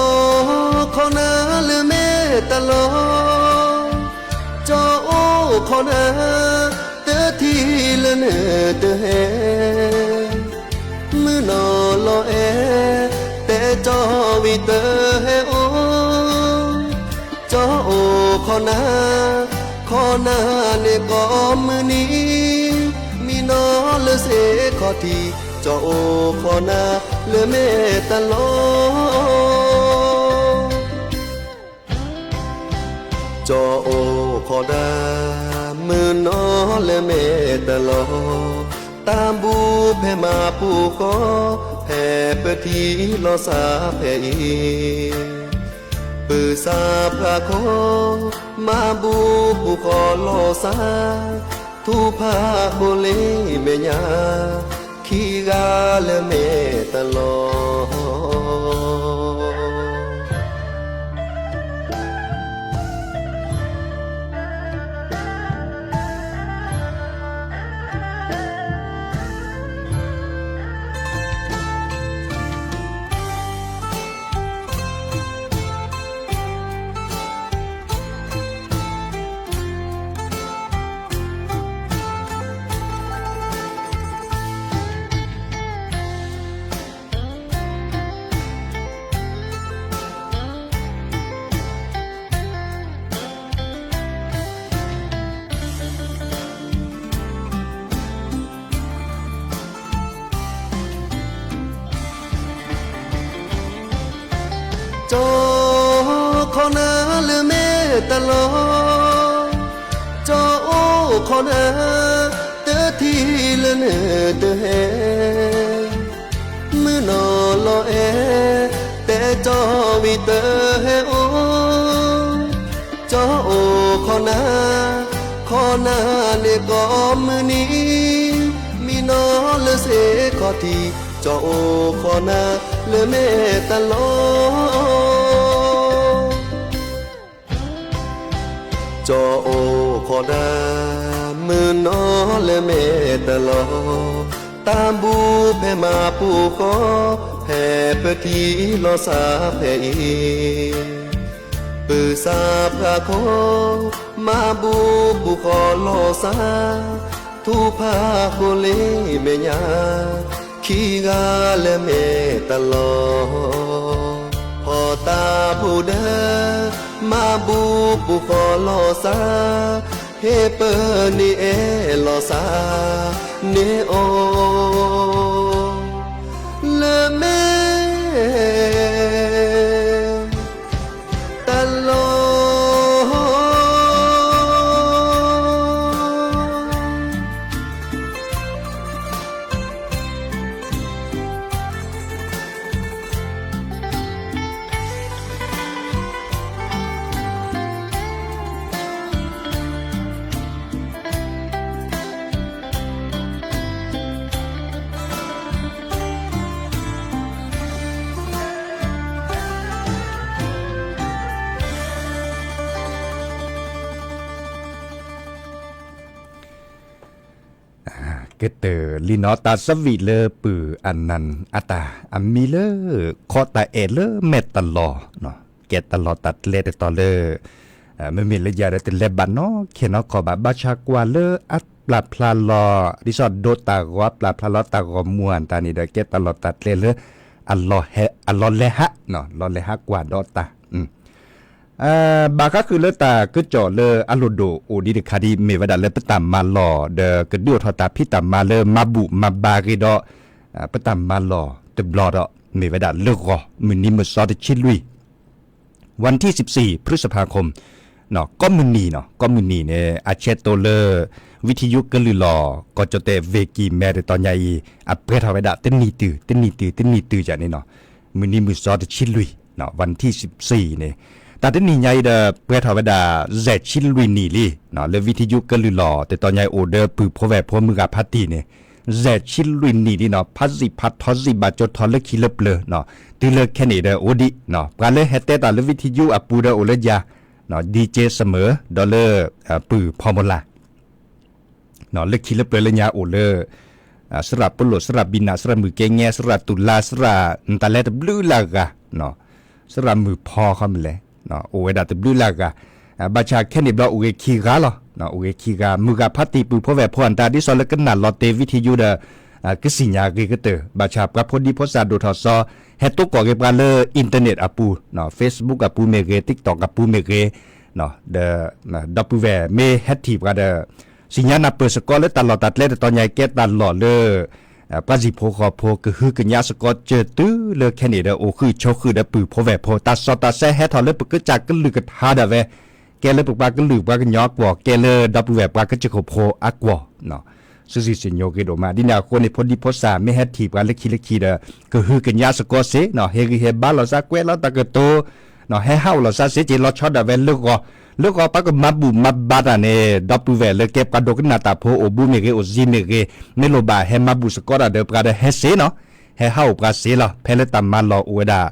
ကၠီအိၣ်ခိးနၤလၢမဲာ်တလီၤ, ကၠီအိၣ်ခိးနၤ တထံၣ်လၢနတဟဲ, မုၢ်နီၤလီၤအဲၣ် တဲကၠီဝံၤတဟဲအိၣ်, ကၠီအိၣ်ခိးနၤ ခိးနၤန့ၣ်ကိးမုၢ်နံၤ, မံနီၤလၢစ့ခီၣ်ထံး, ကၠီအိၣ်ခိးနၤလၢမဲာ်တလီၤ ကၠီအိၣ်ခိးနၤ မုၢ်နီၤလၢမဲာ်တလီၤ, တၢ်ဘူၣ်ဖဲမၤပူၤဃီ, ဖဲပထံၣ်လီၤစၢ်ဖဲအံၤ, ပုၢ်စၢ်ဖးခိၣ် မၤဘူၣ်ပူၤဃီလီၤစၢ်, ထူၣ်ဖးခိၣ်လ့မဲာ်ညါ ခံဂၤလၢမဲာ်တလီၤ ကၠီ လီၤ, ကၠီအိၣ်ခိးနၤ တထံၣ်လၢနတဟဲ, မုၢ်နီၤလီၤအဲၣ် တဲကၠီဝံၤတဟဲအိၣ်, ကၠီအိၣ်ခိးနၤ, ခိးနၤန့ၣ်ကိးမုၢ်နံၤ, မံနီၤလၢစ့ခီၣ်ထံး, ကၠီအိၣ်ခိးနၤလၢမဲာ်တလီၤ. ကၠီအိၣ်ခိးနၤ မုၢ်နီၤလၢမဲာ်တလီၤ, တၢ်ဘူၣ်ဖဲမၤပူၤဃီ, ဖဲပထံၣ်လီၤစၢ်ဖဲအံၤ, ပုၢ်စၢ်ပှၤခီ, မၤဘူၣ်ပူၤဃီလီၤစၢ်, ထူၣ်ဖးဃိလ့မဲာ်ညါ, ခံဂၤလၢမဲာ်တလီၤ. ဖီၣ်တၢ်ဖိဒီး မၤဘူၣ်ပူၤဃီလီၤစၢ်, ဟ့ၣ်ပၢၢ်န့ၢ်အဲၣ်လီၤစၢ်န့ၢ်အီၤ လၢမဲာ်တလီၤ. ကတၢၢ်လံနီၤ တၢ်သးဝံၣ်လၢပုၢ်အနၢ်အတၢ် အမံၤလၢ ခိးတၢ်အဲၣ်လၢမဲာ်တလီၤ, ကဲတလီၤတၢ်ကျဲတတီၤလၢ မ့မ့ၢ်လၢယၤဒီးတလဲၤဘၣ်နီၢ်ခဲနီၢ်ခီဘၣ် ဘၣ်ဆၣ်ကွၢ်လၢအပျၢ်ဖျါလီၤ ဒ်သိးဒိတၢ်ဂီၤ ပျၢ်ဖျါလီၤတၢ်ဂီၤမူအတၢ်န့ၣ်ဒီး ကဲတလီၤတၢ်ကျဲလၢ အလီၤလဲၤဟး, လီၤလဲၤဟးကွၢ်ဒီးတၢ် ဘၣ်ဃးဃုာ်လၢတၢ်ကစီၣ်လၢအလိၣ်ဒိၣ်အိၣ်ဒံးတခါဒ် မ့ၢ်ဝဲဒၣ်လၢပတၢ်မၤလီၢ် ဒီးကဒုးအိၣ်ထီၣ်တၢ်ဖံးတၢ်မၤလၢမၤဘူၣ်မၤဘါဂ့ၤဒီး ပတၢ်မၤလီၢ်တဘျီဒီး မ့ၢ်ဝဲဒၣ်လၢဂီၤ မုၢ်နံၤမုၢ်သီတဆံလွံၢ် วันที่สิบสี่ พฤษภาคม ကိးမုၢ်နံၤနီၤ ကိးမုၢ်နံၤန့ၣ် အဆဲးတိလၢ ဝံထံယုကလုၢ်လီၢ် ကီၢ်ကၠီၣ်တဲၣ် ဝ့ၢ်ကံၢ်မဲ တတီၤညါအံၤ အပှဲၤထီၣ်ဝဲဒၣ်တနံၣ်တုၤ တနံၣ်တုၤ တနံၣ်တုၤန့ၣ်နီၤ မုၢ်နံၤမုၢ်သီတဆံလွံၢ် วันที่สิบสี่ န့ၣ် တၢ်တနံၣ်ညါအံၤဒီး ပှဲၤထီၣ်ဝဲဒၣ် ယဲၢ်ဆံလွံၢ်နံၣ်လံ လၢဝံထံယုကလုၢ်လီၢ် တတီၤညါအံၤအိၣ်ဒီးပုၢ်ဖိဝဲၢ်ဖိမုၢ်ဂၤဖးတံၢ်န့ၣ် ယဲၢ်ဆံလွံၢ်နံၣ်လံနီၤ ဖးစံၣ်ဖးထီစံၣ်ဘၣ်ကၠိထီလၢခံလၢပျၢၤနီၤ တုၤလၢခဲန့ၣ်ဒီးအိၣ်ဒံးနီၤ ပှၤလၢဟဲတဲတၢ်လၢဝံထံယုအပူၤဒီးအိၣ်လၢယၤ ဒီကၠ့စမၢၢ် ဒီးလၢ ပုၢ်ဖီမိလၢ် လၢခံလၢပျၢၤလၢညါအိၣ်လၢ စရၣ်ပလိာ် စရၣ်ဘံနၣ် စရၣ်မုၢ်ကဲငဲ စရၣ်တူၢ်လါ စရၣ်နတၢ်လဲတဘျုးလၢ်ဂၤ စရၣ်မုၢ်ဖီခီမလဲၣ် အိၣ်ဝဲဒၣ်တဘျုးလၢ်ဂၤ ဘၣ်ဆၣ်ခဲန့ၣ်ဘျီအိၣ်ဂ့ၤခံဂၤလီၤ အိၣ်ဂ့ၤခံဂၤ မုၢ်ဂၤဖးတံၢ်ပုၢ်ဖိဝဲၢ်ဖိအတၢ် ဒ်သိးလၢကနၣ်လီၤတ့ၢ်ဝံထံယုဒီး ကသ့ၣ်ညါဂ့ၤကတၢၢ် ဘၣ်ဆၣ်ပှၤဖိဒံဖိသၣ်ဒိၣ်ထီၣ်စီၤ ဟဲတိကိးက့ၤပှၤလၢ internet အပူၤ Facebook အပူၤမ့ၢ်ဂ့ၤ TikTok အပူၤမ့ၢ်ဂ့ၤ ဒီး ဒီပုၢ်ဝဲၢ်မ့ၢ်ဟဲထံၣ်ပှၤဒီး သ့ၣ်ညါနၢ်ပၢၢ်စ့ၢ်ကီးလၢတၢ်လီၢ်တၢ်ကျဲတတီၤညါအံၤကဲတၢ်လီၢ်လၢ ပှၤစံၣ်ဖိဃီဖိ ကဟုကညးစ့ၢ်ကီးကၢတုၤလၢခဲန့ၣ်ဒီး အိၣ်ဃုာ်ဆိးဃုာ်ဒီးပုၢ်ဖိဝဲၢ်ဖိ တၢ်စီၣ်တၢ်ဆဲဟဲထီၣ်လၢပကစၢ်ကလုၢ်ကထါဒၣ်ဝဲ ကဲလၢပပှၤကလုာ်ပှၤကညီအကွီၢ် ကဲလၢဒီပုၢ်ဝဲၢ်ပှၤကစၢၢ်ခိၣ်ဖိအကွီၢ် စုစ့ၣ်စ့ၣ်ညိဂ့ၤဒိၣ်မး ဒ်န့ၣ်အဃိန့ၣ် ဖိဒံဖိသၣ်မ့ၢ်ဟဲထံၣ်ပှၤလၢခံလၢခံဒီး ကဟုကညးစ့ၢ်ကီးစ့ၢ် ဟ့ၣ်ဂံၢ်ဟ့ၣ်ဘါလိာ်သး ကွဲးလီၤတၢ်ကတိၤ ဟဲဟးအိၣ်လိာ်သးစ့ၢ်ကီး လီၤဆီဒၣ်ဝဲလၢဂီၤ လၢဂီၤပှၤကမၤဘူၣ်မၤဘါတၢ်န့ၣ် ဒီပုၢ်ဝဲၢ်လၢကဲပှၤဒိကနၣ်တၢ်ဖိ အိၣ်ဘူးမ့ၢ်ဂ့ၤ အိၣ်စ့မ့ၢ်ဂ့ၤ မ့ၢ်လိၣ်ဘၣ်ဟဲမၤဘူၣ်စ့ၢ်ကီးတၢ်ဒီးပှၤဒီးဟဲစ့ၢ်နီၤ ဟဲဟးအိၣ်ပှၤစ့ၢ်လီၤ ဖဲလၢတၢ်မၤလီၢ်အိၣ်ဝဲဒၣ်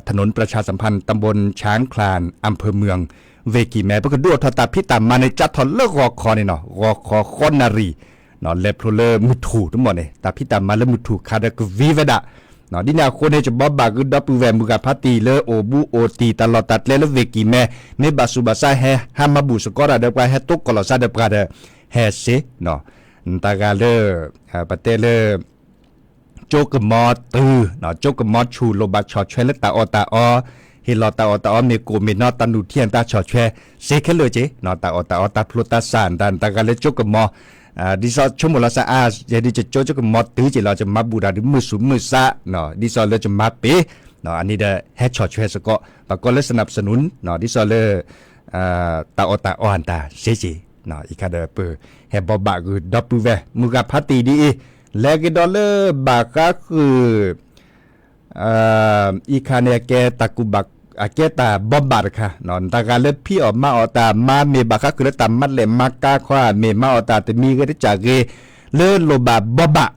ถนนประชาสัมพันธ์ ตำบลช้างคลาน อำเภอเมือง ဝ့ၢ်ကံၢ်မဲ ပကဒုးအိၣ်ထီၣ်တၢ်ဖံးတၢ်မၤန့ၣ် စးထီၣ်လၢဂီၤခီန့ၣ်နီၤ ဂီၤခီဃိးနၣ်ရံၣ် လဲၤဖျိလၢမုၢ်ထူၣ်တမီၢ်န့ၣ် တၢ်ဖံးတၢ်မၤလၢမုၢ်ထူၣ်ခါဒီးကဝံၤဝဲဒၣ် ဒ်န့ၣ်အဃိန့ၣ် ယဘိးဘၣ်ဃုာ်ဒီပုၢ်ဝဲၢ်မုၢ်ဂၤဖးတံၢ်လၢအိၣ်ဘူးအိၣ်တံၢ်တၢ်လီၢ်တၢ်ကျဲလၢဝ့ၢ်ကံၢ်မဲ မ့ၢ်ဘၣ်ဆူးဘၣ်ဆါဟဲဟးမၤဘူၣ်စ့ၢ်ကီးတၢ်ဒီးပှၤ ဟဲတိကိးလိာ်သးဒီးပှၤဒီး ဟဲစ့ၢ် တၢ်ဂၤလၢ ပတဲလၢ ကၠိကမီၤတုၤ ကၠိကမီၤဆူၣ် လိၣ်ဘၣ်ဆီၣ်ထွဲလၢတၢ်အီၣ်တၢ်အီ ဟ့ၣ်လီၤတၢ်အီၣ်တၢ်အီမ့ၢ်ကိၣ်မ့ၢ်နီ တၢ်နုၢ်ထံအတၢ်ဆီၣ်ထွဲ စ့ခဲလၢာ်က့ၤ တၢ်အီၣ်တၢ်အီတၢ်ဖျိတၢ်စၢ် တၢ်ဂၤလၢကၠိကမီၤ ဒ်သိးဆိကမိၣ်လီၤသးအါ ယဲဒ်ကၠိကၠိကမီၤတုၤက့ၤလီၤ ယမၤဘူၣ်တၢ်ဒုးမုၢ်ဆူၣ်မုၢ်ဆါ ဒ်သိးလၢယမၤပ့ၤ အန့ၣ်ဒီးဟဲဆီၣ်ထွဲစ့ၢ်ကီး ပှၤကိးလၢ สนับสนุน ဒ်သိးလၢ တၢ်အီၣ်တၢ်အီအတၢ်စ့စ့ၢ်, အံၤခါဒီးပဟဲဘီဘၣ်ဂုာ်ဒီပုၢ်ဝဲၢ် မုၢ်ဂၤဖးတံၢ်ဒ်အံၤ, လဲၤက့ၤဒီးလၢဘၣ်ဃးဃုာ် အံၤခါန့ၣ် အကဲတၢ်ကူၣ်ဘၣ် အကဲတၢ်ဘီဘၣ်တခါ, တဂၤလၢဖံးအီၣ်မၤအီၣ်တၢ်မၤမ့ၢ်ဘၣ်ဃးဃုာ်လၢတၢ်မၤလဲၢ်မၤကၤခီဧါ မ့ၢ်မၤအီၣ်တၢ်တမံၤဂ့ၤတကးဂ့ၤ, လၢလိၣ်ဘၣ်ဘီဘၣ်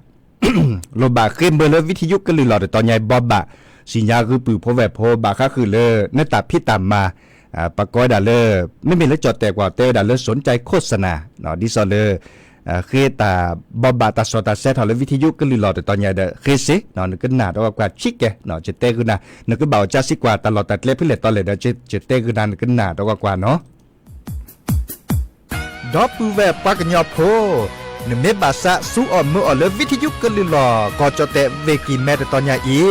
လိၣ်ဘၣ်ဃ့ဘၢလၢဝံထယုကလုၢ်လီၢ်တတီၤညါအံၤ ဘီဘၣ် စံၣ်ညါဂုာ်ပုၢ်ဖိဝဲၢ်ဖိဘၣ်ဃးဃုာ်လၢ နတၢ်ဖံးတၢ်မၤ ပကိးဝဲဒၣ်လၢ မ့မ့ၢ်လၢကၠီၣ်တဲာ်ကွၢ်တဲဝဲဒၣ်လၢ စူၣ်ကၠဲးခိၣ်စနၢ် ဒ်သိးလၢ ဃ့တၢ်ဘီဘၣ်တၢ်စီၣ်တၢ်ဆဲးထီၣ်လၢဝံထယုကလုၢ်လီၢ်တတီၤညါဒီး ဃ့စ့ၢ် နကနၣ်ဒီးကွၢ်ကွၢ်ဆံးကဲ ယတဲဂုာ်နၤ နကဘၣ်အီၣ်ကၠါစံးကွၢ် တၢ်လီၢ်တၢ်ကျဲဖဲလဲၣ်တီလဲၣ်ဒီး ယတဲဂုာ်နၤ နကနၣ်ဒီးကွၢ်ကွၢ်နီၤ ဒီပုၢ်ဝဲၢ်ပှၤကညီဖိ, နမ့ၢ်ဘၣ်သးစူၤအီၣ်မုာ်အီၣ်လၢဝံထယုကလုၢ်လီၢ် ကီၢ်ကၠီၣ်တဲာ်ဝ့ၢ်ကံၢ်မဲတတီၤညါအံ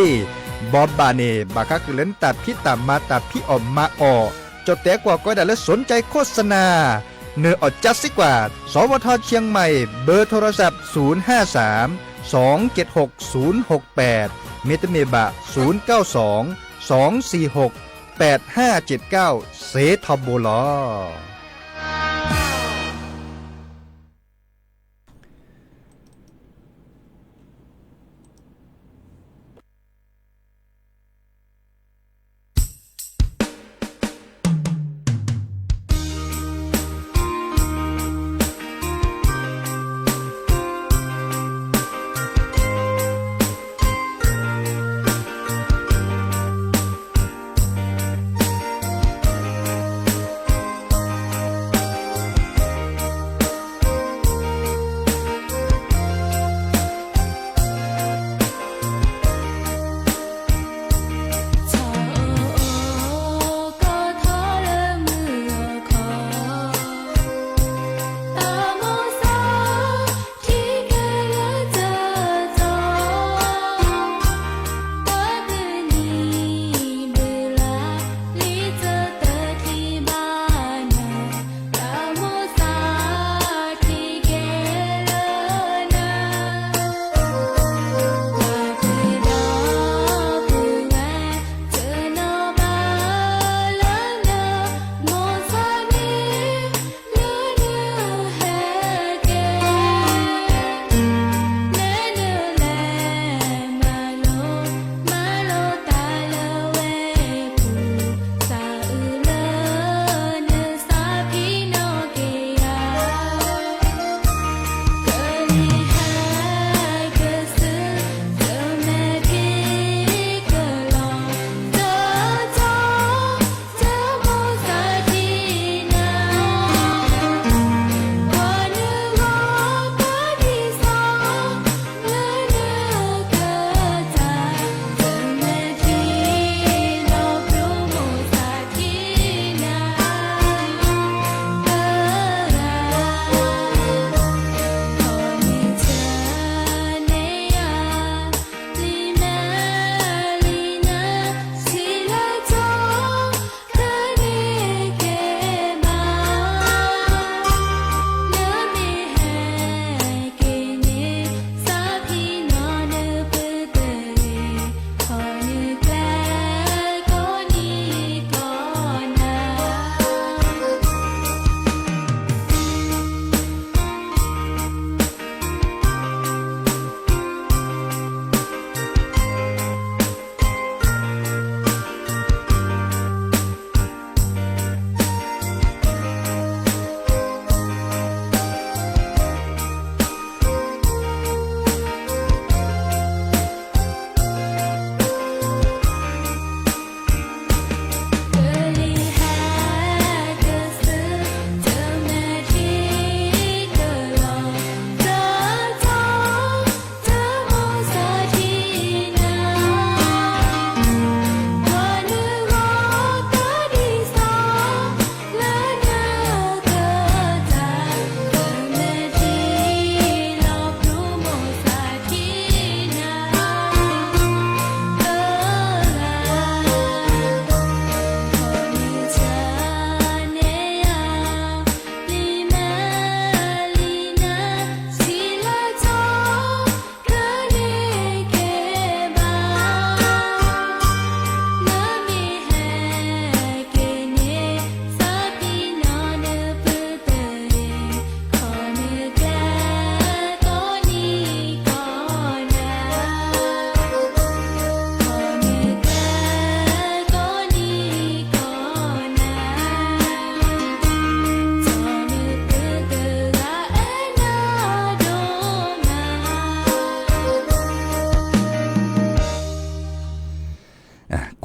ၤ, ဘီဘၣ်န့ၣ် ဘၣ်ဃးဃုာ်လၢနတၢ်ဖံးတၢ်မၤတၢ်ဖံးအီၣ်မၤအီၣ်, ကၠီၣ်တဲာ်ကွၢ်ကွၢ်ဒၣ်လၢ สนใจโฆษณา နအီၣ်ကၠါစံးကွၢ် สวท เชียงใหม่ เบอร์โทรศัพท์ ศูนย์ห้าสาม สองเจ็ดหก ศูนย์หกแปด မ့တမ့ၢ်ဘၣ် ศูนย์เก้าสอง สองสี่หก แปดห้าเจ็ดเก้า စ့ထီဘိလီၤ.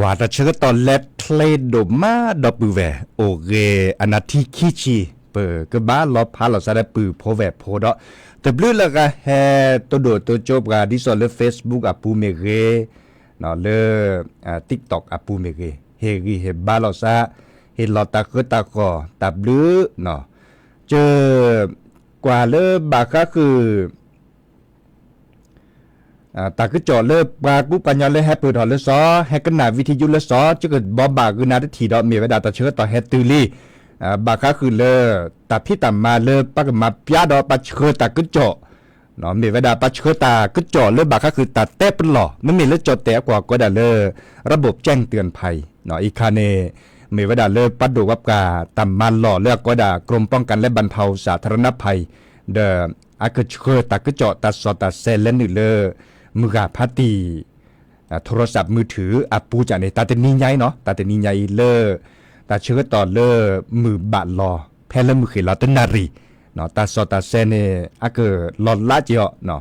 ပှၤတၢ်ဆၢကတီၢ်လဲၤချ့ဒိၣ်မးဒီပုၢ်ဝဲၢ် အိၣ်ဂ့ၤအနၢ်ထံခံဆံ ပကဘၣ်လီၤဖးလီၤစၢ်လၢပုၢ်ဖိဝဲၢ်ဖိဒီး တဘျုးလၢဂၤဟဲတိၢ်ဒိၣ်တိၢ်ကၠိပှၤဒ်သိးလၢ Facebook အပူၤမ့ၢ်ဂ့ၤ, လၢ TikTok အပူၤမ့ၢ်ဂ့ၤ, ဟ့ၣ်ဂံၢ်ဟ့ၣ်ဘါလီၤစၢ်, ဟ့ၣ်လီၤတၢ်ဃၢတၢ်ဃီၣ် တၢ်ဘျုး, က ကွၢ်လၢဘၣ်ဃးဃုာ် တၢ်ကစီၣ်လၢပှၤကူပှၤကညီလၢဟဲပၢၢ်ထီၣ်လၢစီၤ ဟဲကနၣ် video လၢစီၤ ကဘီဘၣ်ဂုာ်နၤတထံၣ်ဒီး မ့ၢ်ဝဲဒၣ်တၢ်ဆၢကတီၢ်ဟဲတုၤလံ, ဘၣ်ဃးဃုာ်လၢ တၢ်ဖံးတၢ်မၤလၢပှၤကမၤပျါဒီးပှၤဆှၢတၢ်ကစီၣ်, မ့ၢ်ဝဲဒၣ်ပှၤဆှၢတၢ်ကစီၣ်လၢဘၣ်ဃးဃုာ်တၢ်တဲပလီၢ် မ့မ့ၢ်လၢကၠီၣ်တဲၣ်အကွၢ်ကိးဒၣ်လၢ ระบบแจ้งเตือนภัย အံၤခါန့ၣ် မ့ၢ်ဝဲဒၣ်လၢပှၤဒိၣ်ဝဲပှၤတၢ်မၤလီၢ်လၢအကိးဒၣ် กรมป้องกันและบรรเทาสาธารณภัย ဒီး အကဆှၢတၢ်ကစီၣ်တၢ်စီၣ်တၢ်ဆဲးလဲၤနုာ်လၢ မုၢ်ဂၤဖါတံၢ် โทรศัพท์มือถือ အပူၤကန့ၣ် တၢ်တနံၤညါအံၤနီၤ တၢ်တနံၤညါအံၤလၢ တၢ်ဆၢကတီၢ်လၢမုၢ်ဘၣ်လီၤ ဖဲလၢမုၢ်ဃ့ၢ်လီၤတနၣ်ရံၣ် တၢ်စီၣ်တၢ်ဆဲးန့ၣ် အကလီၤလးက့ၤအီၤ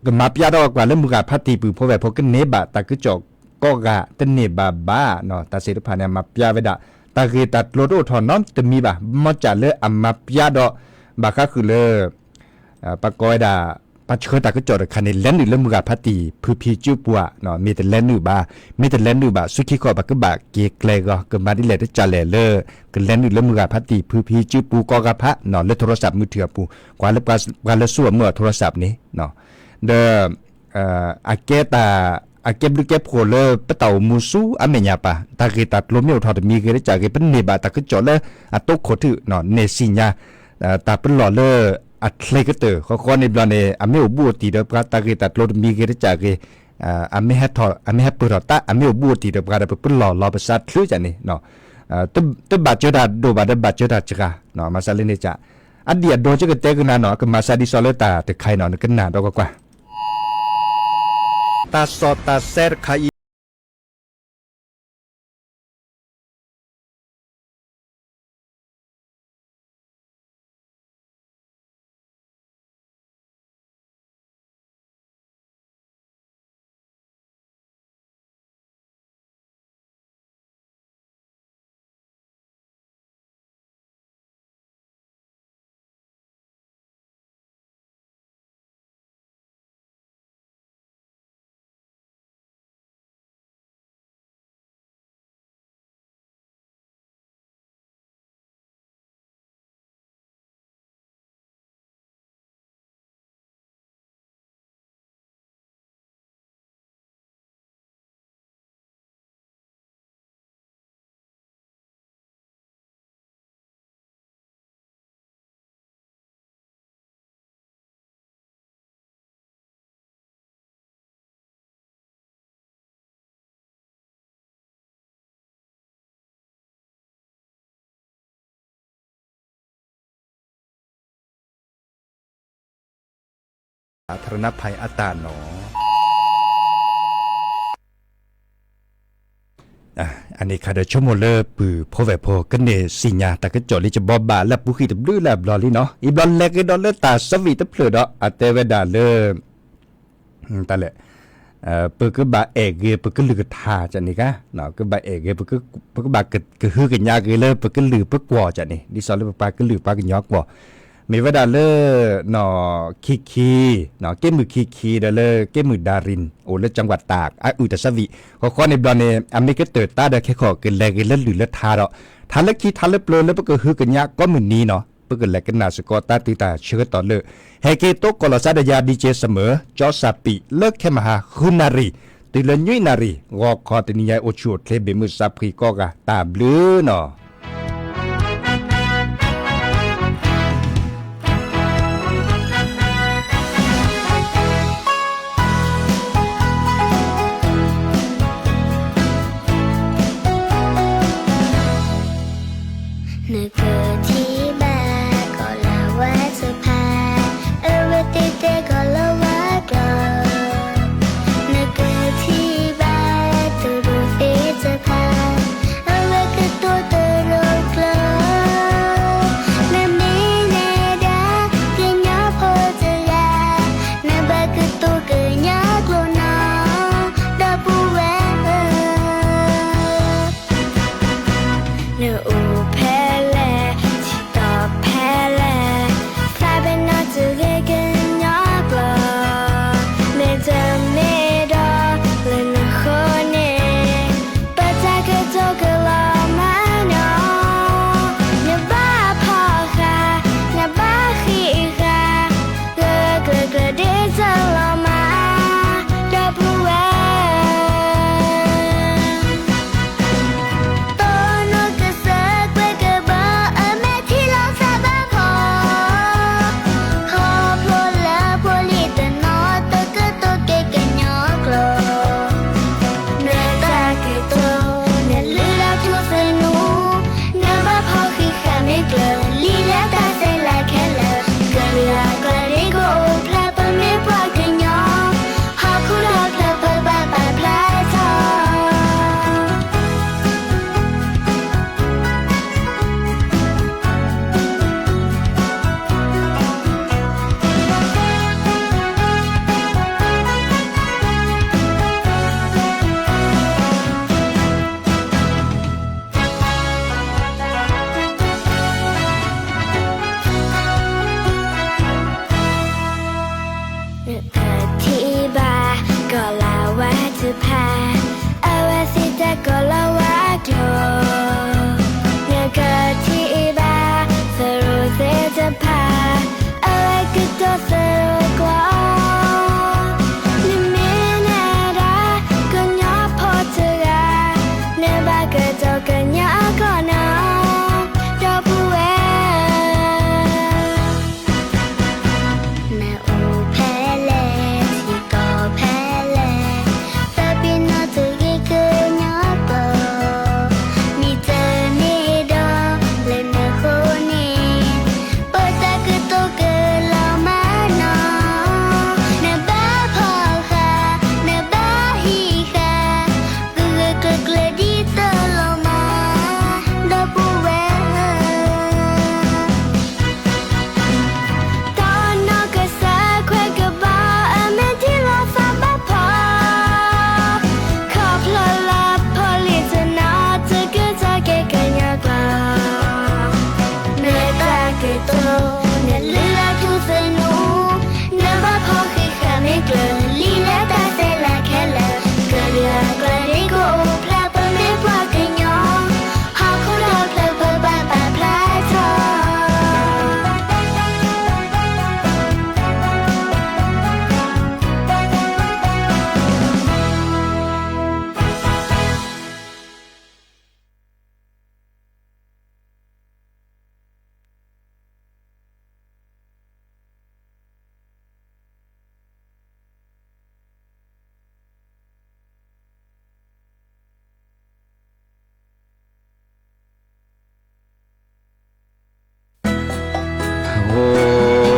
ကမၤပျါထီၣ်ကွၢ်လၢမုၢ်ဂၤဖါတံၢ်ပုၢ်ဖိဝဲၢ်ဖိ ကန့ၢ်ဘၣ်တၢ်ကစီၣ်ကိးဂၤ တန့ၢ်ဘၣ်ဘၣ် တၢ်သ့ၣ်တဖၣ်န့ၣ် အမၤပျါဝဲဒၣ် တၢ်ဂ့ၢ်တၢ်ကျိၤတအိၣ်ထီၣ်နီတမံၤဘၣ် မ်ကၢ်လၢအမၤပျါဒီး ဘၣ်ဃးဃုာ်လၢ ပကိးဝဲဒၣ် ပှၤဆှၢတၢ်ကစီၣ်တခါန့ၣ် လဲၤနုာ်လၢမုၢ်ဂၤဖါတံၢ် ဖုဖံကၠူပူၤဧါ မ့ၢ်တလဲၤနုာ်ဘၣ် မ့ၢ်တလဲၤနုာ်ဘၣ် ဆူခံခီပကဘၣ်က့ၤကျဲၤဂီၤ ကမၤဒ်လဲၣ်တကးလဲၣ်လၢ ကလဲၤနုာ်လၢမုၢ်ဂၤဖါတံၢ် ဖုဖံကၠူပူၤကိးဂၤဖး လၢ โทรศัพท์มือถือ အပူၤ ကွၢ်လၢပှၤလၢစိအမုၢ်အ โทรศัพท์ န့ၣ် ဒီး အကဲတၢ် အကဲဘျုးကဲဖှိၣ်လၢပတၢ်အိၣ်မူဆူအမဲာ်ညါပၢ် တၢ်ဂ့ၢ်တၢ်ကျိၤမ့ၢ်အိၣ်ထီၣ်တမံၤဂ့ၤတကးဂ့ၤ ပန့ၢ်ဘၣ်တၢ်ကစီၣ်လၢအတိခိၣ်ထုး နဲၣ်စံၣ်ညါ တၢ်ပလီၢ်လၢအချ့ကတၢၢ် ဃီဃီန့ၣ်ဘျီန့ၣ် အမ့ၢ်အိၣ်ဘူးအိၣ်တံၢ်ဒီးပှၤ တၢ်ဂ့ၢ်တၢ်ကျိၤတမံၤဂ့ၤတကးဂ့ၤ အမ့ၢ်ဟဲထီၣ် အမ့ၢ်ဟဲပၢၢ်ထီၣ်တၢ် အမ့ၢ်အိၣ်ဘူးအိၣ်တံၢ်ဒီးပှၤဒီး ပပလီၢ်လီၤပစးချုးကန့ၣ် တဘၣ်စၢၤတၢ်ဒိၣ်ဘၣ်ဒီးဘၣ်စၢၤတၢ်စှၤ မၤစၢ်လၢန့ၣ်က အဒံၣ်အဒိကကတဲကနၤနီၤ ကမၤစၢ်ဒ်သိးလၢတၢ်တခါအံၤနီၤ နကနၣ်ဒီးကွၢ်ကွၢ် တၢ်စီၣ်တၢ်ဆဲးတခါအံၤ สาธารณภัย အတၢ်နီၤ အန့ၣ်ခါဒီးဆိကမိၣ်လၢပုၢ်ဖိဝဲၢ်ဖိ ကန့ၢ်စံၣ်ညါတၢ်ကစီၣ်လံ ကဘီဘၣ်လၢအပူၤဃံတဘျုးလၢအဘျီလံနီၤ အံၤဘျီလဲၤက့ၤဒီးလၢတၢ်ဆၢဝံၣ်တဖျၢၣ်ဒီး အတဲဝဲဒၣ်လၢ တၢ်လဲၣ် ပကဘၣ်အဲၣ်ဂ့ၤပကလုၢ်ကထါကန့ၣ်ခါ ကဘၣ်အဲၣ်ဂ့ၤ ပကဘၣ်ကဟုကညးဂ့ၤလၢပကလုၢ်ပကွီၢ်ကန့ၣ် ဒ်သိးလၢပပှၤကလုာ်ပှၤကညီကွီၢ် မ့ၢ်ဝဲဒၣ်လၢ ခံခံ က့ၢ်မုၢ်ခံခံဒီးလၢက့ၢ်မုၢ်ဒါရံၣ် အိၣ်လၢ จังหวัดตาก အအုၣ်တၢ်ဆၢဝံၣ် ဃီဃီန့ၣ်ဘျီန့ၣ် အမ့ၢ်ကတၢၢ်တၢ်ဒီးခဲခီၣ်ကလဲၤဂ့ၤလၢလုၢ်လၢထါဒီး ထါလၢခံထါလၢပျၢၤလၢပကဟုကညးကိးမုၢ်နံၤနီၤ ပကလဲၤကနၣ်စ့ၢ်ကီးတၢ်တုၤတၢ်ဆၢကတီၢ်လၢ ဟဲက့ၤတိကိးလီၤစၢ်ဒီးယၤ DJ စမၢၢ် ကၠီစၢ်ပံး လၢခဲမဟါ ဃုနၣ်ရံၣ် တုၤလၢနွံနၣ်ရံၣ် ဂီၤခီတနံၤညါအံၤ အိၣ်ဆူၣ်အိၣ်ချ့ဘၣ်မုာ်စၢ်ဖှံကိးဂၤ တၢ်ဘျုးနီၤ နကထံၣ်ဘၣ်ကီၤလၤဝါတဖၣ် အဝဲသ့ၣ်တဲကီၤလၤဝါကျိာ်, နကထံၣ်ဘၣ်တရူးသ့ၣ်တဖၣ် အဝဲကတိၤတၢ် ဖးအကတီၢ်သၢကွီၢ်, နမ့ၢ်နဒၣ်ကညီဖိတဂၤ, နဘၣ်ကတိၤကညီကီၢ်နီၤ, ဒီပုၢ်ဝဲၢ်. နအိၣ်ဖဲလဲၣ်, ထံကီၢ်ဖဲလဲၣ်, သးပ့ၤနီၣ်တဂ့ၤကညီကျိာ်, မ့ၢ်တမ့ၢ်ဒီးလၢနဃိန့ၣ်, ပတၢ်ကတိၤကလီၤမးနီၤ, နဘၣ်ဖီၣ်ဃာ်, နဘၣ်ဟံးဃာ်, ဂ့ၤဂ့ၤကျၢၤကျၢၤဒ်သိးလီၤမး, ဒီပုၢ်ဝဲၢ်. တနီၤကစၢ်ခွဲးကဘီအမဲာ်ထံလီၤသးဘၣ်ဖီ, ခီဖျိလၢဖိလံၤတနီၤတကဲထီၣ်ကဲကညီကျိာ်, နတၢ်ကတိၤ, နလုၢ်လၢ်ထူသနူ, နဘၣ်ဖီၣ်ဃံးဃာ်မ့ၢ်ကျၢၤ, လံာ်လၢတၢ်စဲးလၢခဲလၢာ်, ကလုၢ်အကျဲၤဒ်ကအိၣ်ဖျါပမ့ၢ်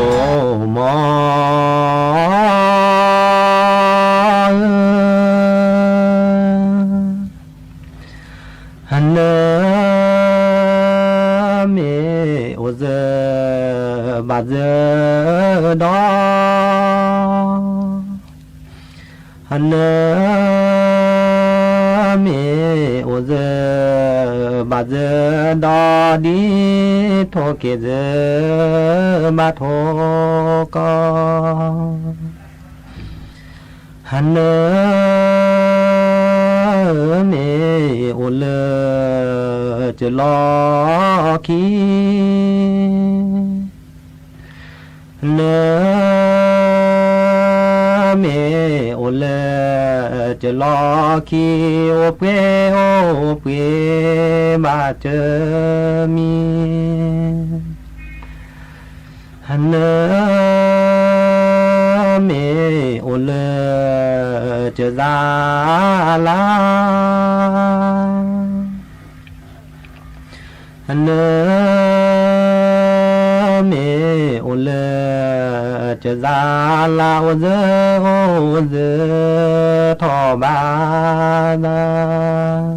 ပှၤကညီ, ဟီၣ်ခိၣ်ဒီဖျၢၣ်ပဘၣ်ပာ်ဖျါထီၣ်. အိၣ်မီ နမ့ၢ်အိၣ်စၢၤဘၣ်စၢၤဒီး, နမ့ၢ်အိၣ်စၢၤဘၣ်စၢၤဒီး, ဒ်ထိၣ်က့ၤစၢၤဘၣ်ထိၣ်ကီၢ်, နမ့ၢ်အိၣ်လၢစၢၤလီၢ်ခံ, နမ့ၢ်အိၣ်လၢစၢၤလီၢ်ခံ, အိၣ်ပှဲၤအိၣ်ပှဲၤဘၣ်စၢၤမံၤ, နမ့ၢ်အိၣ်လၢစၢၤစါလါ, နမ့ၢ်အိၣ်လၢစၢၤစါလါ, အိၣ်စၢၤအိၣ်စၢၤထီၣ်ဘၣ်သး,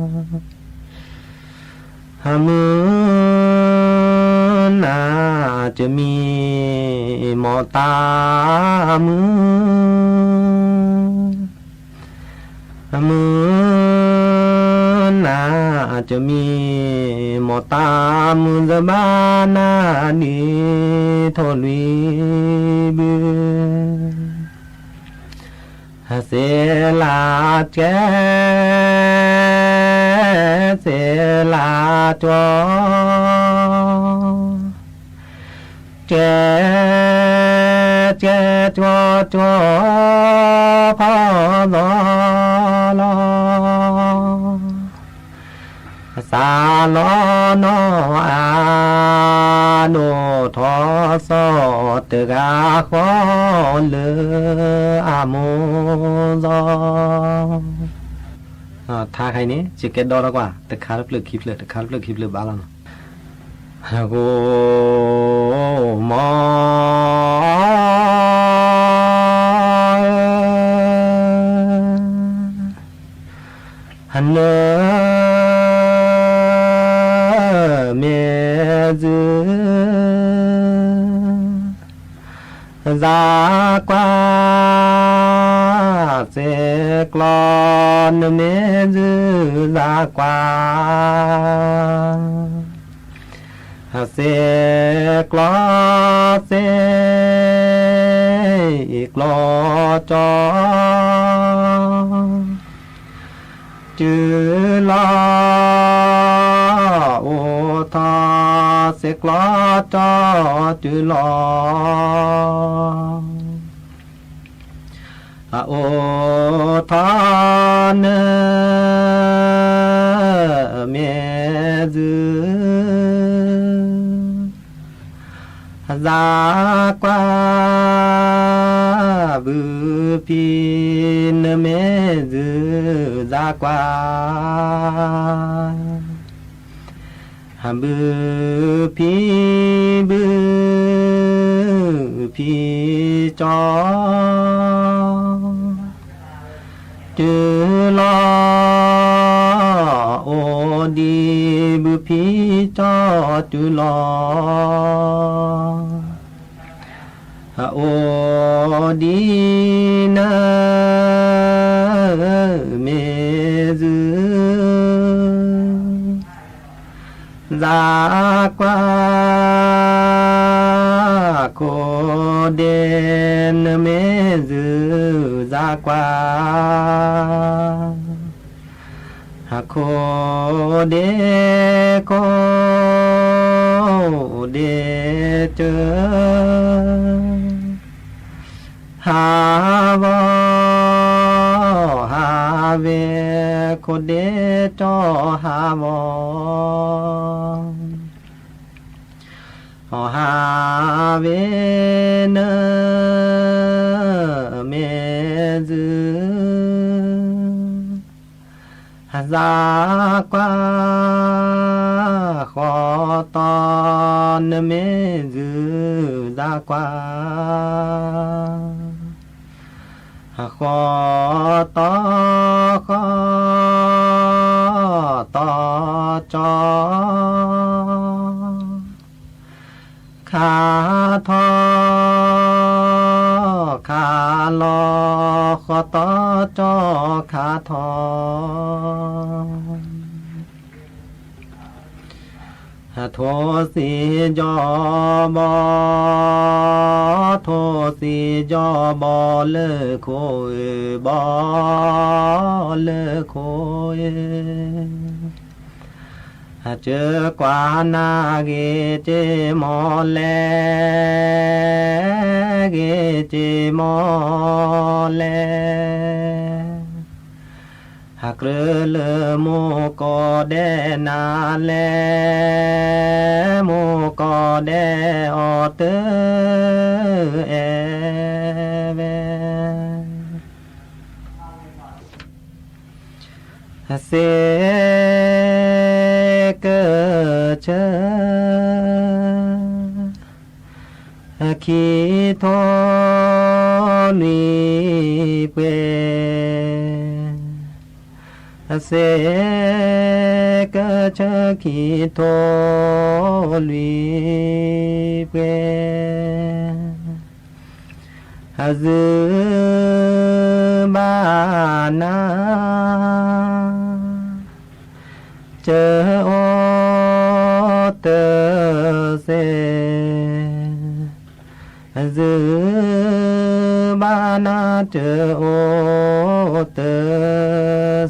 မုၢ်နၤစၢၤမံၤ မီၢ်တၢ်မုၢ်, မုၢ်နၤစၢၤမံၤ မီၢ်တၢ်မုၢ် စၢၤဘၣ်နၤဒ်ထိၣ်လွံၢ်ဘု စဲးလၤကဲ, စဲးလၤကၠီ, ကဲ, ကဲကၠီကၠီ ဖီၣ်သီလီၤ. စၢ်လီၤနီၢ်အါ ဒိၣ်ထီၣ်စီၤတဂၤဃီ လၢအမိၢ်သီ. ထါခါအံၤန့ၣ် ယကဲဒီထီၣ်ကွၢ် တခါတဖျၢၣ်ခံဖျၢၣ် တခါတဖျၢၣ်ခံဖျၢၣ်ဘၣ်လီၤနီၤ. ဟိမီ နမ့ၢ်စၢၤ စၢ်ကွၢ် စဲးကျီ နမ့ၢ်စၢၤ စၢ်ကွၢ် စဲးကျီ စဲးကျီကၠီ တုၤလီၤအိၣ်ထီၣ် သ့ၣ်ကျီတီတုၤလီၤ. အိၣ်ထီၣ်နမ့ၢ်စု သးကွၢ်ဘုဖံ နမ့ၢ်စု သးကွၢ် ဘုဖံ ဘုဖံကၠီ တုၤလီၤ. အိၣ်ဒံးဘုဖံကၠီတုၤလီၤ. အိၣ်ဒံးနမ့ၢ်စု သးကွၢ် ခိၣ်ဒ့ နမ့ၢ်စု သးကွၢ် ခိၣ်ဒ့ ခိၣ်ဒ့ကၢ ဟးဂီၤ ဟးဝဲ ခိၣ်ဒ့ကၠီဟးဂီၤ ဟးဝဲ နမ့ၢ်စု သးကွၢ် ဃီတီ နမ့ၢ်စု သးကွၢ် ဃီတီ ဃီတီကၠီ ခးထီၣ် ခးလီၤ ဃီတီကၠီခးထီၣ် ထိၣ်သ့ၣ်ကၠီဘီ ထိၣ်သ့ၣ်ကၠီဘီလၢခိၣ်ဧၢ ဘီလၢခိၣ်ဧၢ စၢကွၢ်နၤဂ့ၤက့ၤမီၢ်လဲၣ် ဂ့ၤက့ၤမီၢ်လဲၣ် ကြၢးလၢမိၢ်ကီၢ်ဒဲးနၤလဲၣ် မိၢ်ကီၢ်ဒဲးအီၤတအဲၣ်ဝဲ စ့ကၢၢ်ဆၢ ခံထိလွံၢ်ပှဲၤ စ့ကၢၢ်ဆၢခံထိလွံၢ်ပှဲၤ အစုဘၣ်နၤ တအိၣ်တစဲး အစုဘၣ်နၤတအိၣ်တ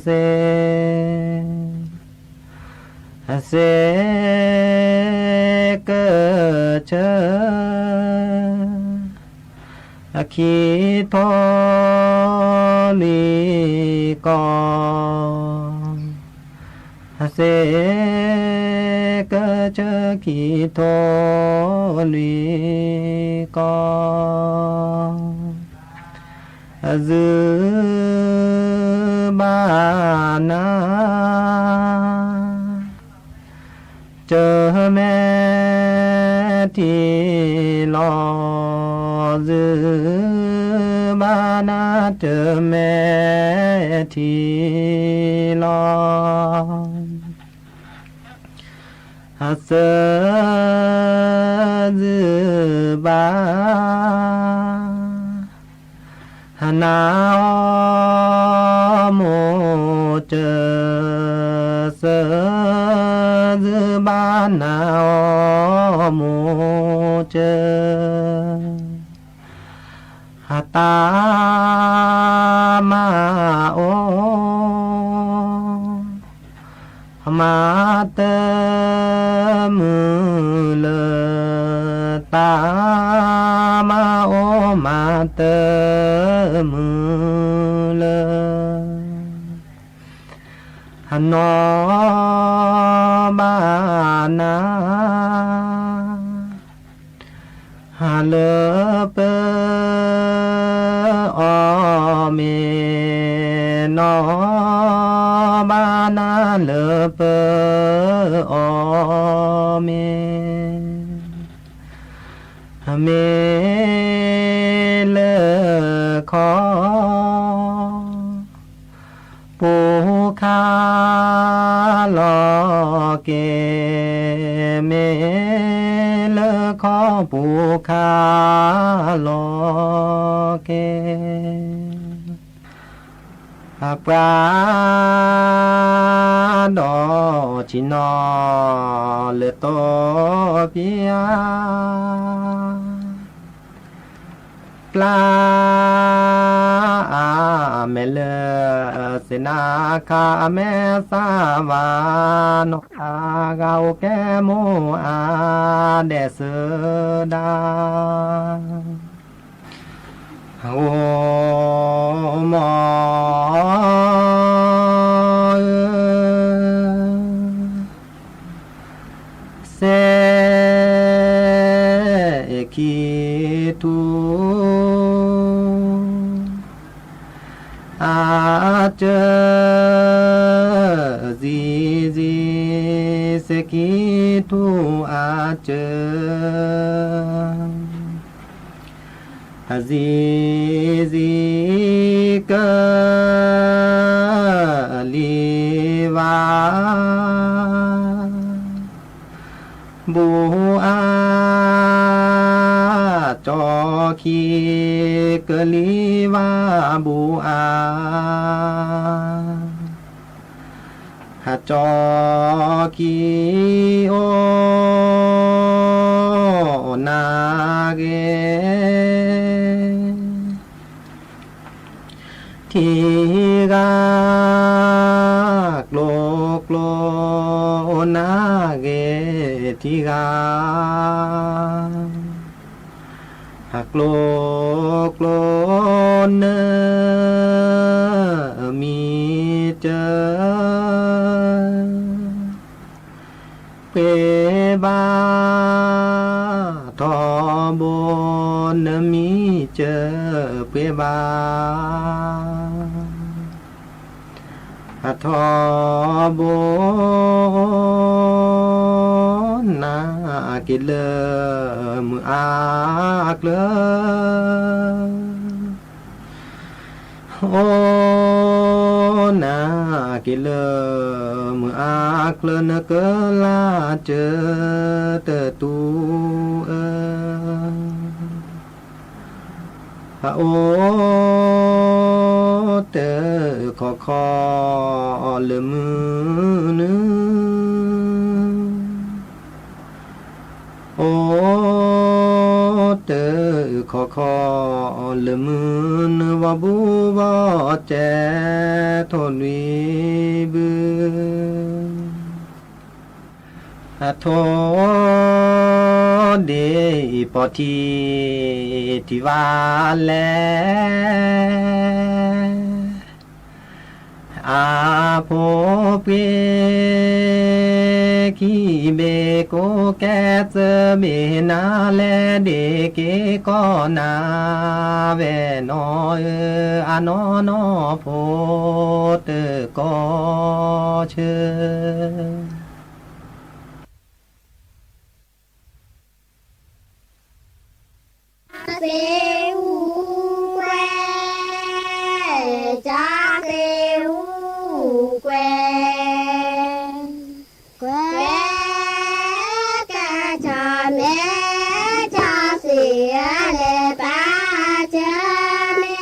စဲး စ့ကၢၢ်ဆၢ ခံထိလွံၢ်ကီၢ် စ့ကၢၢ်ဆၢခံထိလွံၢ်ကီၢ် အစုဘၣ်နၤ တမဲာ်ထံလီၤ စုဘၣ်နၤတမဲာ်ထံလီၤ အစၢသုဘၣ် နၤအီၤမိၢ်တၢ် စၢသုဘၣ်နၤအီၤမိၢ်တၢ် တၢ်မၤအိၣ် မၤတၢ်မုာ်လၢ တၢ်မၤအိၣ်မၤတမုာ်လၢ နီၢ်ဘၣ်နၤ လၢပအီၣ်မ့ၤ, နီၢ်ဘၣ်နၤလၢပအီၣ်မ့ၤ, မ့ၢ်လၢခီ ပူၤခါလီၤက့ၤ, မ့ၢ်လၢခီပူၤခါလီၤက့ၤ, အပှၤဒီးဆံးနီၤလၢတီပျါ ပျါအမဲာ်လၢ စ့နါခါအမဲာ်သၣ်ဘၣ်နီၤ အဂၤအိၣ်ကဲမိၢ်အါဒဲးစၢဒၣ် အိၣ်မီၢ်ဧၢ စဲးခံထူ အစၢ စံစံ စဲးခံထူအစၢ အစံစံ ကလံၤဘၣ် ဘူးအါ ကၠီခံ ကလံၤဘၣ်ဘူးအါ အကၠီခံ အိၣ်နၤဂ့ၤ ထံဂၤ ကျိကျိ အိၣ်နၤဂ့ၤ ထံဂၤ အကျိကျိ နမံၤစၢ ပှ့ၤဘၣ် ထီဘိ နမံၤစၢ ပှ့ၤဘၣ် အထီဘိ နက့ၤလၢမုၢ်အါကျၢၤ အိၣ်နၤက့ၤလၢ မုၢ်အါကျၢၤ နကလၢ်စၢၤတတူၢ်အၢ အအိၣ်တခီခီ လၢမုၢ်နုာ် အိၣ်တခီခီ လၢမုၢ်နုာ် ဘီဘူးဘီစဲး ထိၣ်လွံၢ်ဘု အထိၣ်ဒ့ၣ်ပီၢ်ထံ ထံၣ်ဘၣ်လဲၣ် အဖိပှ့ၤခံဘ့ၣ် ကိးကဲသၢဘ့ၣ်နၤလဲၣ် ဒ့ၣ်က့ၤကီၢ်နၤ ဝဲၢ်နီၢ်ဧၢ အနီၢ်နီၢ်ဖိတကီၢ်ဆၢ သ့ၣ်အူကွဲ, ကၠီသ့ၣ်အူကွဲ, ကွဲကဲကၠီမဲ ကၠီသ့ၣ်အလဲၤပာ်စၢၤမဲ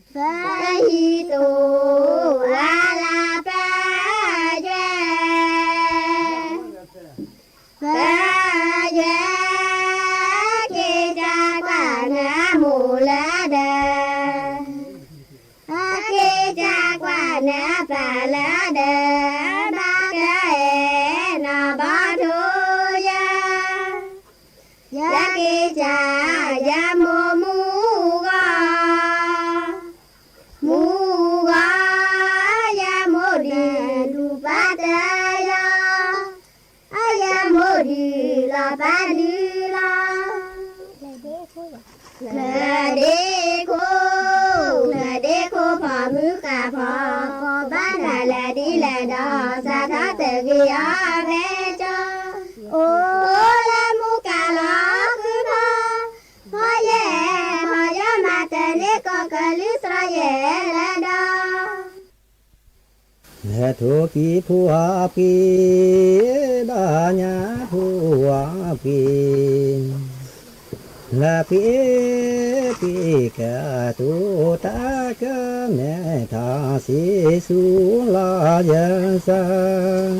ပဟံၣ်တူၢ်အလၤပၢ်ယွဲၢ် တၢ်က့ၤကၢ် ယမိၢ်မူဂီၤ, မူဂီၤ, ယမိၢ်ဒုးလူၤပၢ်တယီၤ, အယမိၢ်ဒုးလီၤပၢ်ဒုးလီၤ. လၢၢ်ဒ့ခိၣ်, လၢၢ်ဒ့ခိၣ်ဖီမုၢ်ဃာ်ဖီ, ဘၣ်နၤလၢဒ်လဲၣ်ဒီး စးထီၣ်တဂ့ၤအီၤဖဲကၠီ, အိၣ်လၢမူကၤလီၤဃုဖီ, ဖီယဲၢ်, ဖီယဲၢ်မၤတၢ်န့ၣ် ကီၢ်ကလုၢ်စရီယဲၢ်လၢဒီး လဲၤထိၣ်ကံၢ်ဖိအပှ့ၤ, ဒီးညၣ်ဖိအပှ့ၤ, လၢပှ့ၤပှ့ၤကတူၢ်တၢ်ကမဲထီၣ်စံးဆူလီၤယဲစၢ်,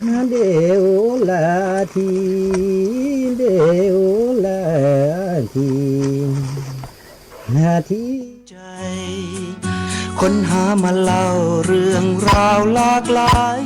ဒ့အိၣ်လၢထံ, ဒ့အိၣ်လၢထံ, ထံ คนหามาเล่าเรื่องราวหลากหลาย